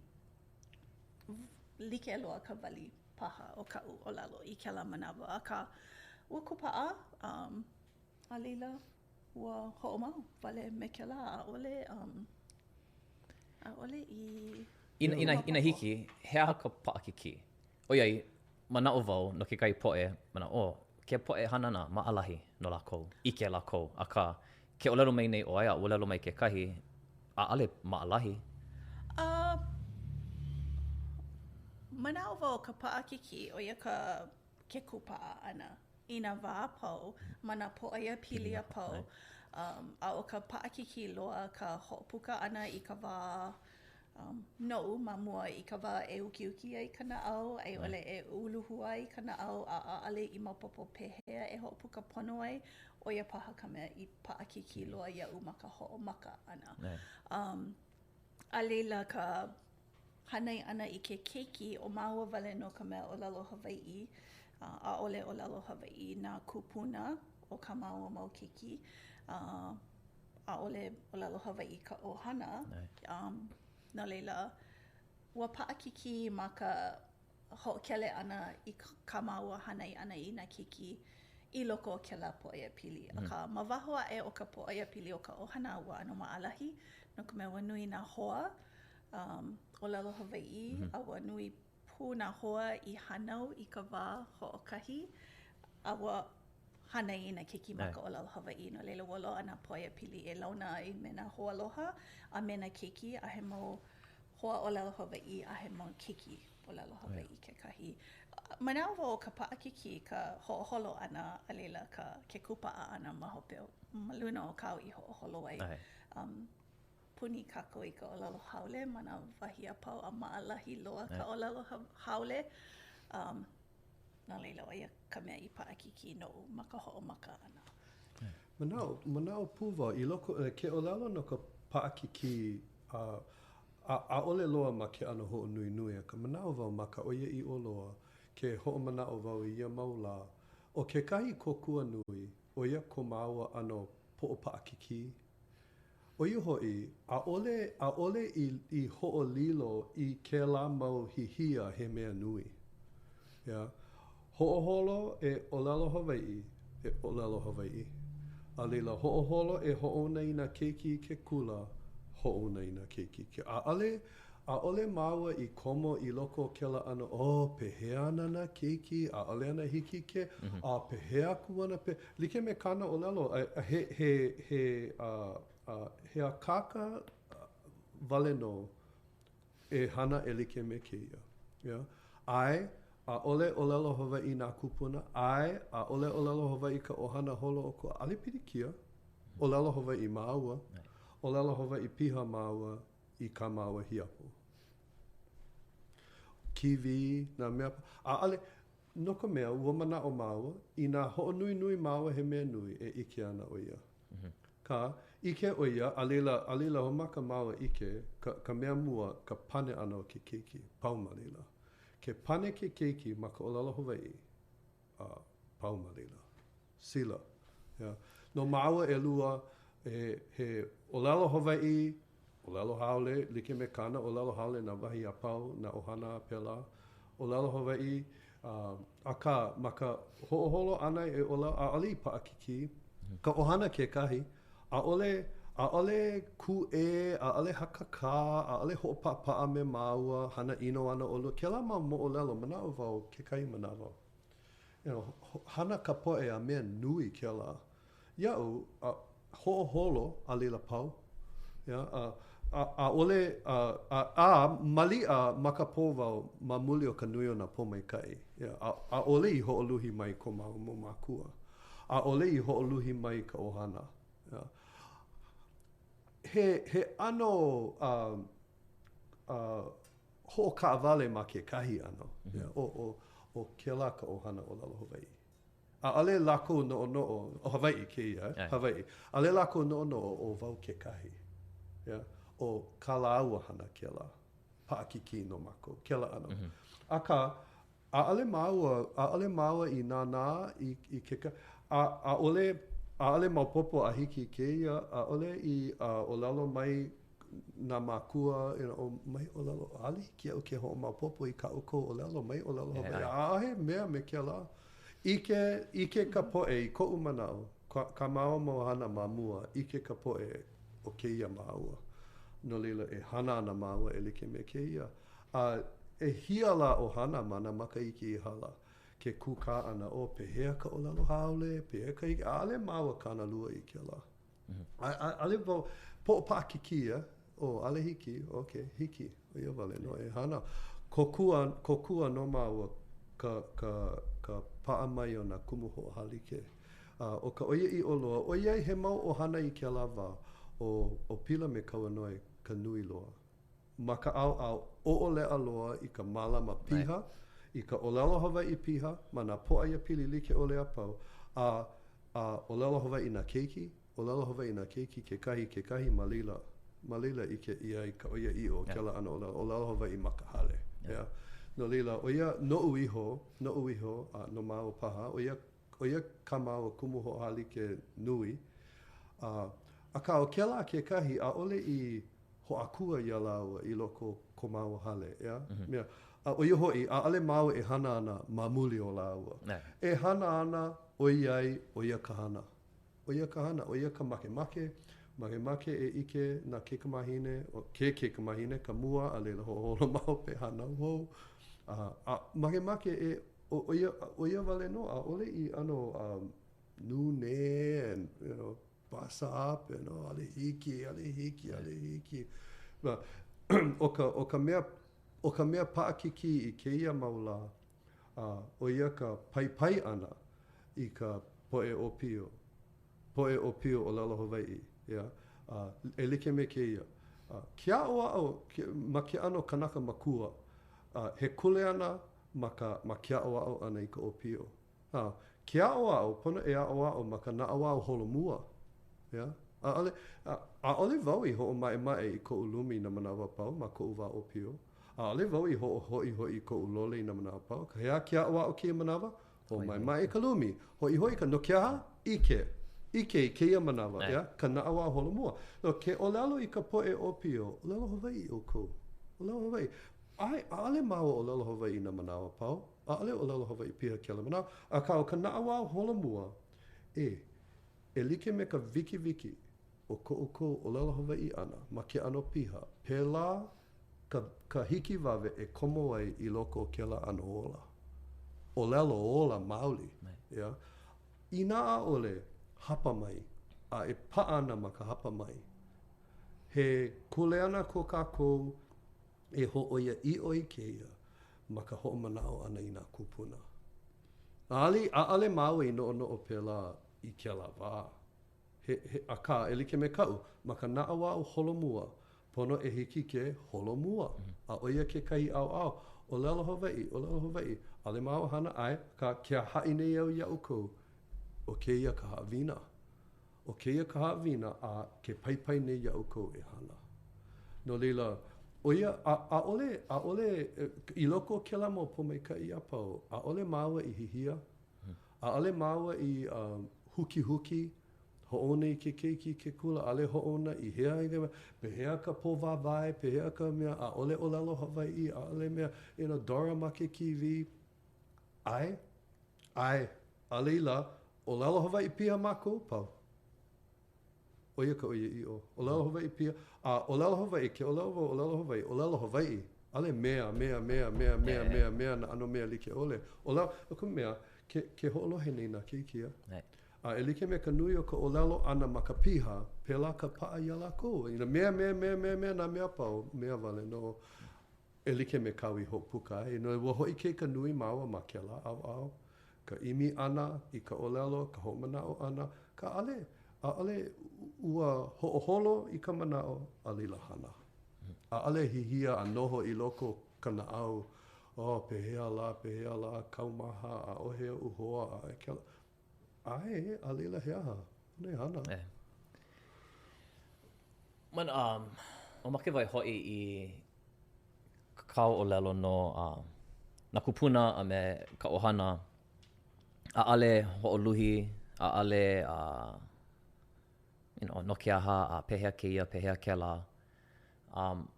like loa ka wali paha o kaʻu ʻōlelo i kēlā manawa, akā, ua kūpaʻa, um, a laila, ua hoʻomau wale me kēlā, ʻaʻole, um, ʻaʻole i. Inā, inā hiki, he aha ka paʻakikī? ʻOiai, manaʻo wau no kekahi poʻe, manaʻo, oh, ke poʻe hanana maʻalahi no lākou, ʻike lākou, akā, ke ʻōlelo mai nei ʻoe a ʻōlelo mai kekahi, ʻaʻole maʻalahi. A manaʻo wau ʻo ka paʻakikī, ʻo ia ka ke kūpaʻa ʻana i nā wā a pau, ma nā pōʻaiapili a pau. Um, a ʻo ka paʻakikī loa ka hoʻopuka ʻana i ka wā um, noʻu ma mua i ka wā e ukiuki ai ka naʻau, a i ʻole e uluhua ai ka naʻau, a ʻaʻole i maopopo pehea e hoʻopuka pono ai, ʻo ia paha ka mea i paʻakikī loa iaʻu ma ka hoʻomaka ʻana. Um, a laila ka hānai ʻana i ke keiki, ʻo māua wale nō ka mea ʻōlelo Hawaiʻi, a ʻaʻole ʻōlelo Hawaiʻi nā kūpuna o kā māua mau keiki. A ʻaʻole ʻōlelo Hawaiʻi ka ʻohana. Um, no laila, ua paʻakikī ma ka hoʻokele ʻana i kā māua hānai ʻana i nā keiki i loko o kēlā pōʻaiapili. Mm. Akā, ma waho aʻe o ka pōʻaiapili o ka ʻohana, ua ʻano maʻalahi, no ka mea, ua nui nā hoa um, ʻōlelo Hawaiʻi, mm -hmm. a ua nui pū nā hoa i hānau i ka wā hoʻokahi, a ua hānai i nā keiki ma ka ʻōlelo Hawaiʻi. No laila, ua loaʻa nā pōʻaiapili e launa ai me nā hoaaloha a me nā keiki, a he mau hoa ʻōlelo Hawaiʻi a he mau keiki ʻōlelo Hawaiʻi kekahi. Manaʻo wau ʻo ka paʻakikī ka hoʻoholo ʻana a laila ka ke kūpaʻa ʻana ma hope o, ma luna o kāu i hoʻoholo ai. Um, puni kākou i ka ʻōlelo haole ma nā wahi a pau a maʻalahi loa ka ʻōlelo haole. Um, no laila, ʻo ia ka mea i paʻakikī noʻu ma ka hoʻomaka ʻana. Manaʻo, manaʻo pū wau, i loko, ke ʻōlelo no ka paʻakikī, a, a, ʻaʻole loa ma ke ʻano hoʻonuinui, akā manaʻo wau ma ka ʻoiaʻiʻo loa, ke hoʻomanaʻo wau i ia mau lā, ʻo kekahi kōkua nui, ʻo ia ko māua ʻano poʻo paʻakikī. ʻO ia hoʻi, ʻaʻole, ʻaʻole i, i hoʻolilo i kēlā mau hihia he mea nui. Yeah. Hoʻoholo e ʻōlelo Hawaiʻi, e ʻōlelo Hawaiʻi. A laila, hoʻoholo e hoʻouna i nā keiki i ke kula, hoʻouna i nā keiki i ke. ʻAʻole, ʻaʻole māua i komo i loko o kēlā ʻano, oh, pehea ana nā keiki, ʻaʻole ana hiki ke, a pehea aku ana, pe, like me kāna ʻōlelo, a, he, he, he, a, a, he akāka wale nō e hana e like me kēia. Yeah. ʻAe, ʻaʻole ʻōlelo Hawaiʻi nā kūpuna, ʻae, ʻaʻole ʻōlelo Hawaiʻi ka ʻohana holoʻokoʻa, ʻaʻole pilikia. ʻŌlelo Hawaiʻi māua, ʻōlelo Hawaiʻi piha māua i kā māua hiapo. Kīwī, nā mea, ʻaʻole, no ka mea, ua manaʻo māua, inā hoʻonuinui māua he mea nui, e ʻike ana ʻo ia. Akā, ʻike ʻo ia, a laila, a laila hoʻomaka māua ʻike, ka, ka mea mua, ka pane ʻana o ke keiki, pau ma laila. Ke pane ke keiki ma ka ʻōlelo Hawaiʻi, a pau ma laila. Sila. Yeah. No māua ʻelua, he, he ʻōlelo Hawaiʻi, ʻōlelo haole, like me kāna ʻōlelo haole nā wahi a pau, nā ʻohana a pēlā, ʻōlelo Hawaiʻi, akā, ma ka hoʻoholo ʻana e ʻōlelo, ʻaʻole i paʻakikī, ka ʻohana kekahi, ʻaʻole, ʻaʻole kūʻē, ʻaʻole hakakā, ʻaʻole hoʻopaʻapaʻa me māua, hana ʻino ana ʻolua, kēlā mau moʻolelo, manaʻo wau kekahi manawa, you know, hana ka poʻe a mea nui kēlā. Iaʻu, a hoʻoholo a laila pau. Yeah, a, a, ʻaʻole, a, a, a maliʻa makapō wau ma muli o ka nui o nā pōmaikaʻi. Yeah, a, ʻaʻole i hoʻoluhi mai ko māua mau mākua. ʻAʻole i hoʻoluhi mai ka ʻohana. Yeah. He, he ʻano, um. uh, hoʻokaʻawale ma kekahi ʻano. Mm -hmm. ʻO, ʻo, ʻo kēlā ka ʻohana ʻōlelo Hawaiʻi. ʻAʻole lākou noʻonoʻo, ʻo Hawaiʻi kēia, eh? Hawaiʻi. ʻAʻole lākou noʻonoʻo ʻo wau kekahi. Yeah? ʻO kā lāua hana kēlā. Paʻakikī no mākou, kēlā ʻano. Mm -hmm. Akā, ʻaʻole māua, ʻaʻole māua i nānā i, i ke, a, ʻaʻole, ʻaʻole maopopo a hiki i kēia, ʻaʻole i uh, ʻōlelo mai nā mākua, you know, mai ʻōlelo, ʻaʻole hiki iaʻu ke hoʻomaopopo i kā ʻoukou ʻōlelo, mai ʻōlelo Hawaiʻi. ʻAʻohe mea me kēlā. ʻIke, ʻike ka poʻe i koʻu manaʻo, kā, kā māua mau hana ma mua, ʻike ka poʻe ʻo kēia māua. No laila, e hana ana māua e like me kēia. A ʻehia lā ʻohana ma nā makahiki i hala, ke kūkā ʻana, ʻo pehea ka ʻōlelo haole, pehea ka hiki, ʻaʻole māua kānalua i kēlā. ʻAʻole wau, poʻo paʻakikī, a, ʻo, ʻaʻole hiki, okay, hiki, ʻo ia wale nō e hana. Kōkua, kōkua nō māua ka, ka, ka paʻa mai o nā kumu hoʻohālike. A ʻo ka ʻoiaʻiʻo loa, ʻoiai he mau ʻohana i kēlā wā, ʻo, ʻo Pila me Kauanoe ka nui loa. Ma ka ʻaoʻao ʻoʻoleʻa loa i ka mālama piha, i ka ʻōlelo Hawaiʻi piha ma nā pōʻaiapili like ʻole a pau, a a ʻōlelo Hawaiʻi nā keiki, ʻōlelo Hawaiʻi nā keiki kekahi kekahi ma laila, ma laila ʻike ʻia ai ka ʻoiaʻiʻo o kēlā ʻano ʻōlelo, ʻōlelo Hawaiʻi ma ka hale. Yeah. No laila, ʻo ia noʻu iho, noʻu iho, a no māua paha, ʻo ia, ʻo ia kā māua kumu hoʻohālike nui. A, akā, ʻo kēlā kekahi, ʻaʻole i hoʻākua iā lāua i loko o ko māua hale, ʻeā? Mm -hmm. Mea, a ʻo ia hoʻi, ʻaʻole māua e hana ana ma muli o lāua. E hana ana ʻoiai ʻo ia ka hana. ʻO ia ka hana, ʻo ia ka makemake, makemake e ʻike nā kaikamāhine, ʻo ke kaikamahine ka mua, a laila hoʻoholo ma hope hānau hou. A, a makemake e, ʻo ia, ʻo ia wale nō, ʻaʻole i ʻano um, nūnē and, you know, Bust up, you know, ʻaʻole hiki, ʻaʻole hiki, ʻaʻole hiki. But, ʻo ka, ʻo ka mea, ʻo ka mea paʻakikī i kēia mau lā, uh, ʻo ia ka paipai ʻana i ka poʻe ʻōpio, poʻe ʻōpio ʻōlelo Hawaiʻi, yeah? Uh, e like me kēia. Uh, ke aʻoaʻo ke, ma ke ʻano kanaka makua, uh, he kuleana ma ka, ma ke aʻoaʻo ʻana i ka ʻōpio. A, ke aʻoaʻo, pono e aʻoaʻo ma ka naʻauao holomua. Yeah? ʻAʻole, ʻaʻole wau i hoʻomaʻemaʻe i koʻu lumi i nā manawa a pau ma koʻu wā ʻōpio. ʻAʻole wau i hoʻohoihoi i koʻu lole i nā manawa a pau. He aha ke aʻoaʻo kēia manawa? Hoʻomaʻemaʻe i ka lumi. Hoihoi ka, no ke aha? ʻIke. ʻIke i kēia manawa, yeah? Ka naʻauao holomua. No, ke ʻōlelo i ka poʻe ʻōpio, ʻōlelo Hawaiʻi ʻoukou. ʻōlelo Hawaiʻi. ʻAe, ʻaʻole māua ʻōlelo Hawaiʻi i nā manawa a pau. ʻAʻole ʻōlelo Hawaiʻi piha kēlā manawa, akā ʻo ka naʻauao holomua, e, e like me ka wikiwiki o ko ʻoukou ʻōlelo Hawaiʻi ʻana ma ke ʻano piha, pēlā ka, ka hikiwawe e komo ai i loko o kēlā ʻano ola. ʻōlelo ola maoli, yeah. Inā ʻaʻole, hapa mai, a e paʻa ana ma ka hapa mai. He kuleana ko kākou E hōʻoiaʻiʻo i kēia ma ka hoʻomanaʻo ʻana i nā kūpuna. ʻAʻole, ʻaʻole māua i noʻonoʻo pēlā i kēlā wā. He, he, akā, e like me kaʻu, ma ka naʻauao holomua, pono e hiki ke holomua. A ʻo ia kekahi ʻaoʻao, ʻōlelo Hawaiʻi, ʻōlelo Hawaiʻi, ʻaʻole māua hana, ʻae, akā, ke haʻi nei au iā ʻoukou, ʻo kēia ka haʻawina. ʻO kēia ka haʻawina a ke paipai nei iā ʻoukou e hana. No laila, ʻo ia, a, ʻaʻole, ʻaʻole, i loko o kēlā mau pōmaikaʻi a pau, ʻaʻole māua i hihia, ʻaʻole māua i uh, hukihuki, hoʻouna i ke keiki i ke kula, ʻaʻole hoʻouna i hea i ka, pehea ka pō wāwae, pehea ka mea, ʻaʻole ʻōlelo Hawaiʻi, ʻaʻole mea, you know, Dora ma ke kīwī. ʻAe, ʻae, a laila, ʻōlelo Hawaiʻi piha mākou, pau. ʻO ia ka ʻoiaʻiʻo. ʻōlelo Hawaiʻi piha, a ʻōlelo Hawaiʻi, ke ʻōlelo wau ʻōlelo Hawaiʻi, ʻōlelo Hawaiʻi, ʻaʻole mea, mea, mea, mea, mea, mea, mea, nā ʻano mea like ʻole. ʻōlelo, no ka mea, ke, ke hoʻolohe nei nā keiki, a. A e like me ka nui o ka ʻōlelo ʻana ma ka piha, pēlā ka paʻa iā lākou. Inā mea, mea, mea, mea, mea, nā mea pau, mea wale nō. E like me kāu i hoʻopuka ai, no ua hoʻoikaika nui māua ma kēlā ʻaoʻao, ka ʻimi ʻana i ka ʻōlelo, ka hoʻomanaʻo ʻana, ka ʻaʻole, ʻaʻole ua hoʻoholo i ka manaʻo, a laila hana. ʻaʻole hihia a noho i loko o ka naʻau, oh, pehea lā, pehea lā, kaumaha, ʻaʻohe oʻu hoa, a kēlā. ʻAe, a laila he aha? Pono e hana. ʻAe. Man, um, mamake wau e hoʻi i kāu ʻōlelo no uh, nā kūpuna a me ka ʻohana. ʻAʻole hoʻoluhi, ʻaʻole, uh, you know, no ke aha, a pehea kēia, pehea kēlā. Um,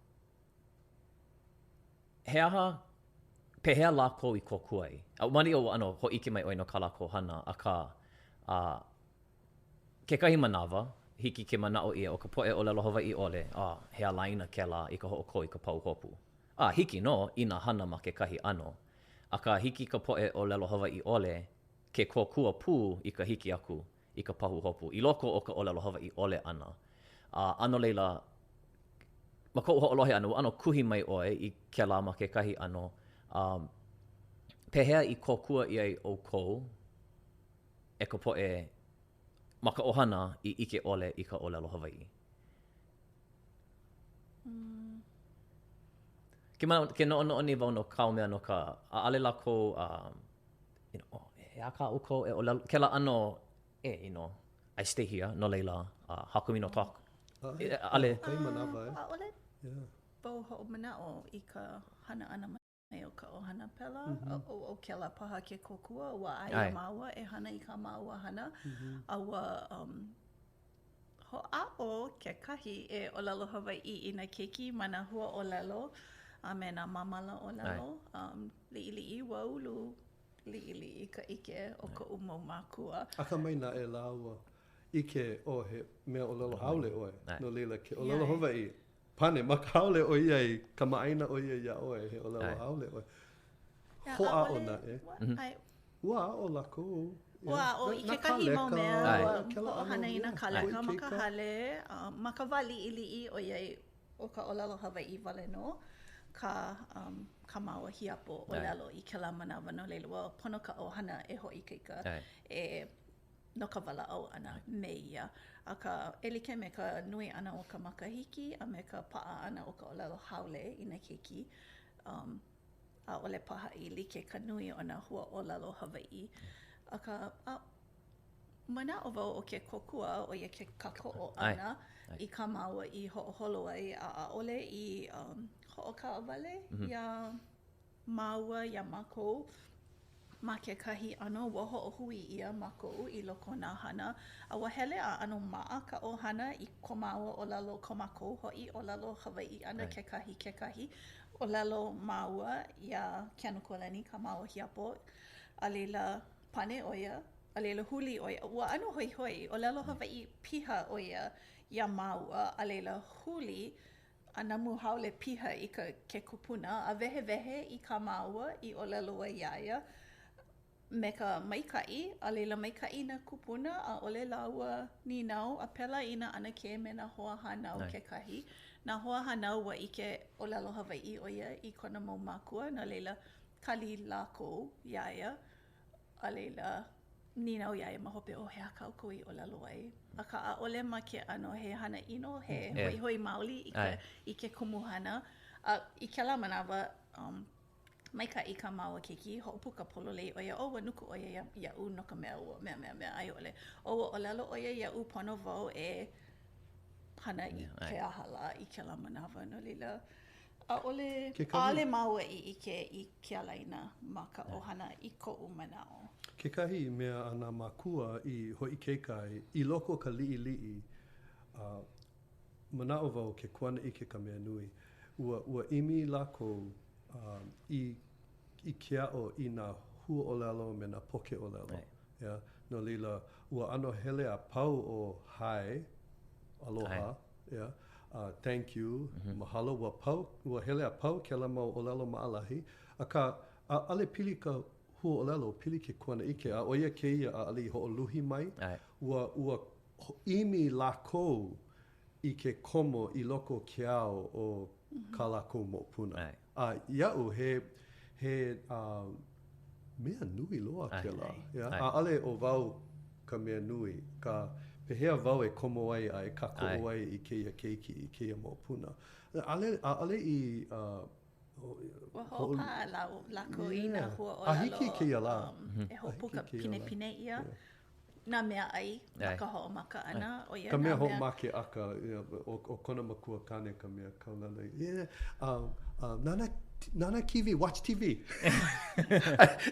he aha, pehea lākou i kōkua ai? A maliʻa ua ʻano hōʻike mai ʻoe no kā lākou hana, akā, a, kekahi manawa, hiki ke manaʻo ʻia ʻo ka poʻe ʻōlelo Hawaiʻi ʻole, a, he ālaina kēlā i ka hoʻokō i ka pahuhopu. A, hiki nō inā hana ma kekahi ʻano. Akā, hiki ka poʻe ʻōlelo Hawaiʻi ʻole ke kōkua pū i ka hiki aku i ka pahuhopu i loko o ka ʻōlelo Hawaiʻi ʻole ʻana. A, a no laila, ma koʻu hoʻolohe ʻana, ua ʻano kuhi mai ʻoe i kēlā ma kekahi ʻano. A, pehea i kōkua ʻia ai ʻoukou e ka poʻe ma ka ʻohana i ʻike ʻole i ka ʻōlelo Hawaiʻi? Ke, ke noʻonoʻo nei wau no kāu mea no ka, ʻaʻole lākou, um, you know, oh, he aha kā ʻoukou e ʻōlelo, kēlā ʻano, eh, you know, I stay here, no laila, uh, how come you no talk? ʻAʻole. Kahi manawa, eh? ʻAʻole wau hoʻomanaʻo i ka hana ʻana mai o ka ʻohana pēlā, ʻo ʻo kēlā paha ke kōkua, ua ʻae iā māua e hana i kā māua hana, a ua um, hoʻāʻo kekahi e ʻōlelo Hawaiʻi i nā keiki ma nā hua ʻōlelo a me nā māmala ʻōlelo. Um, liʻiliʻi, ua ulu liʻiliʻi ka ʻike o koʻu mau mākua. Akamai naʻe lāua ʻike, oh, he mea ʻōlelo haole ʻoe. No laila, ke ʻōlelo Hawaiʻi, pane ma ka haole ʻoiai kamaʻāina ʻo ia iā ʻoe, he ʻōlelo haole ʻoe. Hoʻāʻo naʻe. Ua aʻo lākou. Ua aʻo i kekahi mau mea, ua hoʻohana i nā kāleka ma ka hale, ma ka wā liʻiliʻi ʻoiai ʻo ka ʻōlelo Hawaiʻi wale nō kā kā māua hiapo ʻōlelo i kēlā manawa, no laila ua pono ka ʻohana e hoʻoikaika e no ka walaʻau ʻana me ia. Akā, e like me ka nui ʻana o ka makahiki a me ka paʻa ʻana o ka ʻōlelo haole i nā keiki, um, ʻaʻole paha i like ka nui o nā hua ʻōlelo Hawaiʻi. Akā, a, manaʻo wau ʻo ke kōkua, ʻo ia ke kākoʻo ʻana i kā māua i hoʻoholo ai, a ʻaʻole i um, hoʻokaʻawale iā māua iā mākou ma kekahi ʻano, ua hoʻohui ʻia mākou i loko o nā hana, a ua hele a ʻano maʻa ka ʻohana i ko māua ʻōlelo, ko mākou hoʻi ʻōlelo Hawaiʻi ʻana kekahi kekahi ʻōlelo māua iā Keanu Kualani, kā māua hiapo, a laila pane ʻo ia, a laila huli ʻo ia, ua ʻano hoihoi, ʻōlelo Hawaiʻi piha ʻo ia iā māua, a laila huli a namu haole piha i ka ke kupuna a wehewehe i kā māua i ʻōlelo ai iā ia me ka maikaʻi, a laila maikaʻi nā kūpuna, ʻaʻole lāua nīnau, a pēlā i nā ʻanakē me nā hoahānau kekahi. Nā hoahānau ua ʻike ʻōlelo Hawaiʻi ʻo ia i kona mau mākua, no laila, kali lākou iā ia. A laila, nīnau iā ia ma hope, oh, he aha kā ʻoukou i ʻōlelo ai? Akā, ʻaʻole ma ke ʻano he hana ʻino, he hoihoi maoli i ka, i ke kumuhana. A i kēlā manawa, um, maikaʻi kā māua keiki, hoʻopuka pololei ʻo ia, oh, ua nuku ʻo ia iaʻu no ka mea ua mea, mea, mea, a i ʻole, oh, ua ʻōlelo ʻo ia iaʻu pono wau e hana i ke aha lā i kēlā manawa, no laila, ʻaʻole, ʻaʻole māua i ʻike i ke ālaina ma ka ʻohana i koʻu manaʻo. Kekahi mea a nā mākua i hoʻoikaika ai i loko o ka liʻiliʻi, a manaʻo wau ke kuanaʻike ka mea nui, ua, ua ʻimi lākou i, i ke aʻo i nā huaʻōlelo me nā poke ʻōlelo. Yeah. No laila, ua ʻano hele a pau ʻo hi, aloha, yeah, uh, thank you, mahalo, ua pau, ua hele a pau kēlā mau ʻōlelo maʻalahi, akā, ʻaʻole pili ka huaʻōlelo, pili ke kuanaʻike, a ʻo ia kēia ʻaʻole i hoʻoluhi mai, ua, ua ʻimi lākou i ke komo i loko o ke ao o kā lākou moʻopuna. A iaʻu, he, he uh, mea nui loa kēlā. Yeah? ʻAʻole ʻo wau ka mea nui, ka. Pehea wau e komo ai a e kākoʻo ai i kēia keiki, i kēia moʻopuna? ʻAʻole, ʻaʻole i Ua hoʻopaʻa lākou i nā huaʻōlelo. A hiki i kēia lā. E hoʻopuka pinepine ʻia nā mea ʻai ma ka hoʻomaka ʻana. ʻO ia nā mea. Ka mea hoʻomākeʻaka, ʻo kona makua kāne ka mea kaulana. Yeah, nānā, nānā kīwī, watch TV.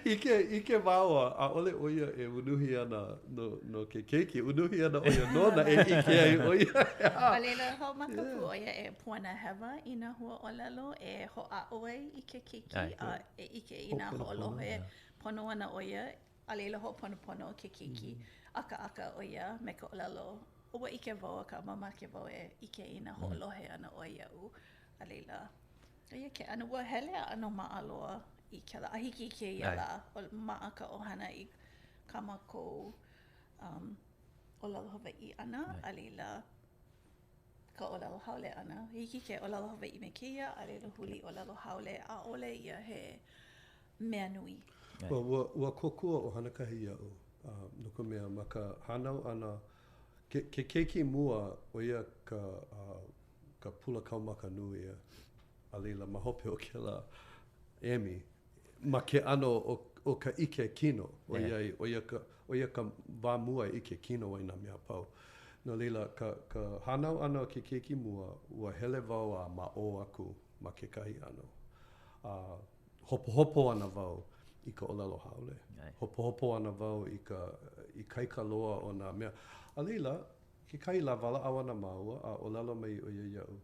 ʻIke, ʻike māua, ʻaʻole ʻo ia e unuhi ana no, no ke keiki, unuhi ana ʻo ia nona e ʻike ai ʻo ia. A laila, hoʻomaka pū ʻo ia e puana hewa i nā huaʻōlelo e hoʻāʻo ai i ke keiki a e ʻike i nā hoʻolohe pono ana ʻo ia, a laila hoʻoponopono ke keiki ʻakaʻaka ʻo ia me ka ʻōlelo, ua ʻike wau akā mamake wau e ʻike i nā hoʻolohe ana ʻoe iaʻu. A laila, ʻo ia ke ʻano, ua hele a ʻano maʻa loa i kēlā, a hiki i kēia lā, maʻa ka ʻohana i kā mākou um, ʻōlelo Hawaiʻi ʻana, a laila, ka ʻōlelo haole ʻana. Hiki ke ʻōlelo Hawaiʻi me kēia, a laila huli ʻōlelo haole, ʻaʻole ia he mea nui. Well, ua, ua kōkua ʻo Hanakahi iaʻu, uh, no ka mea, ma ka hānau ʻana, ke, ke keiki mua, ʻo ia ka, uh, ka pula kaumaka nui, a laila, ma hope o kēlā, emi ma ke ʻano o, o ka ʻike kino, ʻoiai, ʻo ia ka, ʻo ia ka wā mua e ʻike kino ai nā mea a pau. No laila, ka, ka hānau ʻana o ke keiki mua, ua hele wau a ma ʻō aku ma kekahi ʻano. A hopohopo ana wau i ka ʻōlelo haole. Hopohopo ana wau i ka ikaika loa o nā mea. A laila, kekahi lā walaʻau ana māua a ʻōlelo mai ʻo ia iaʻu,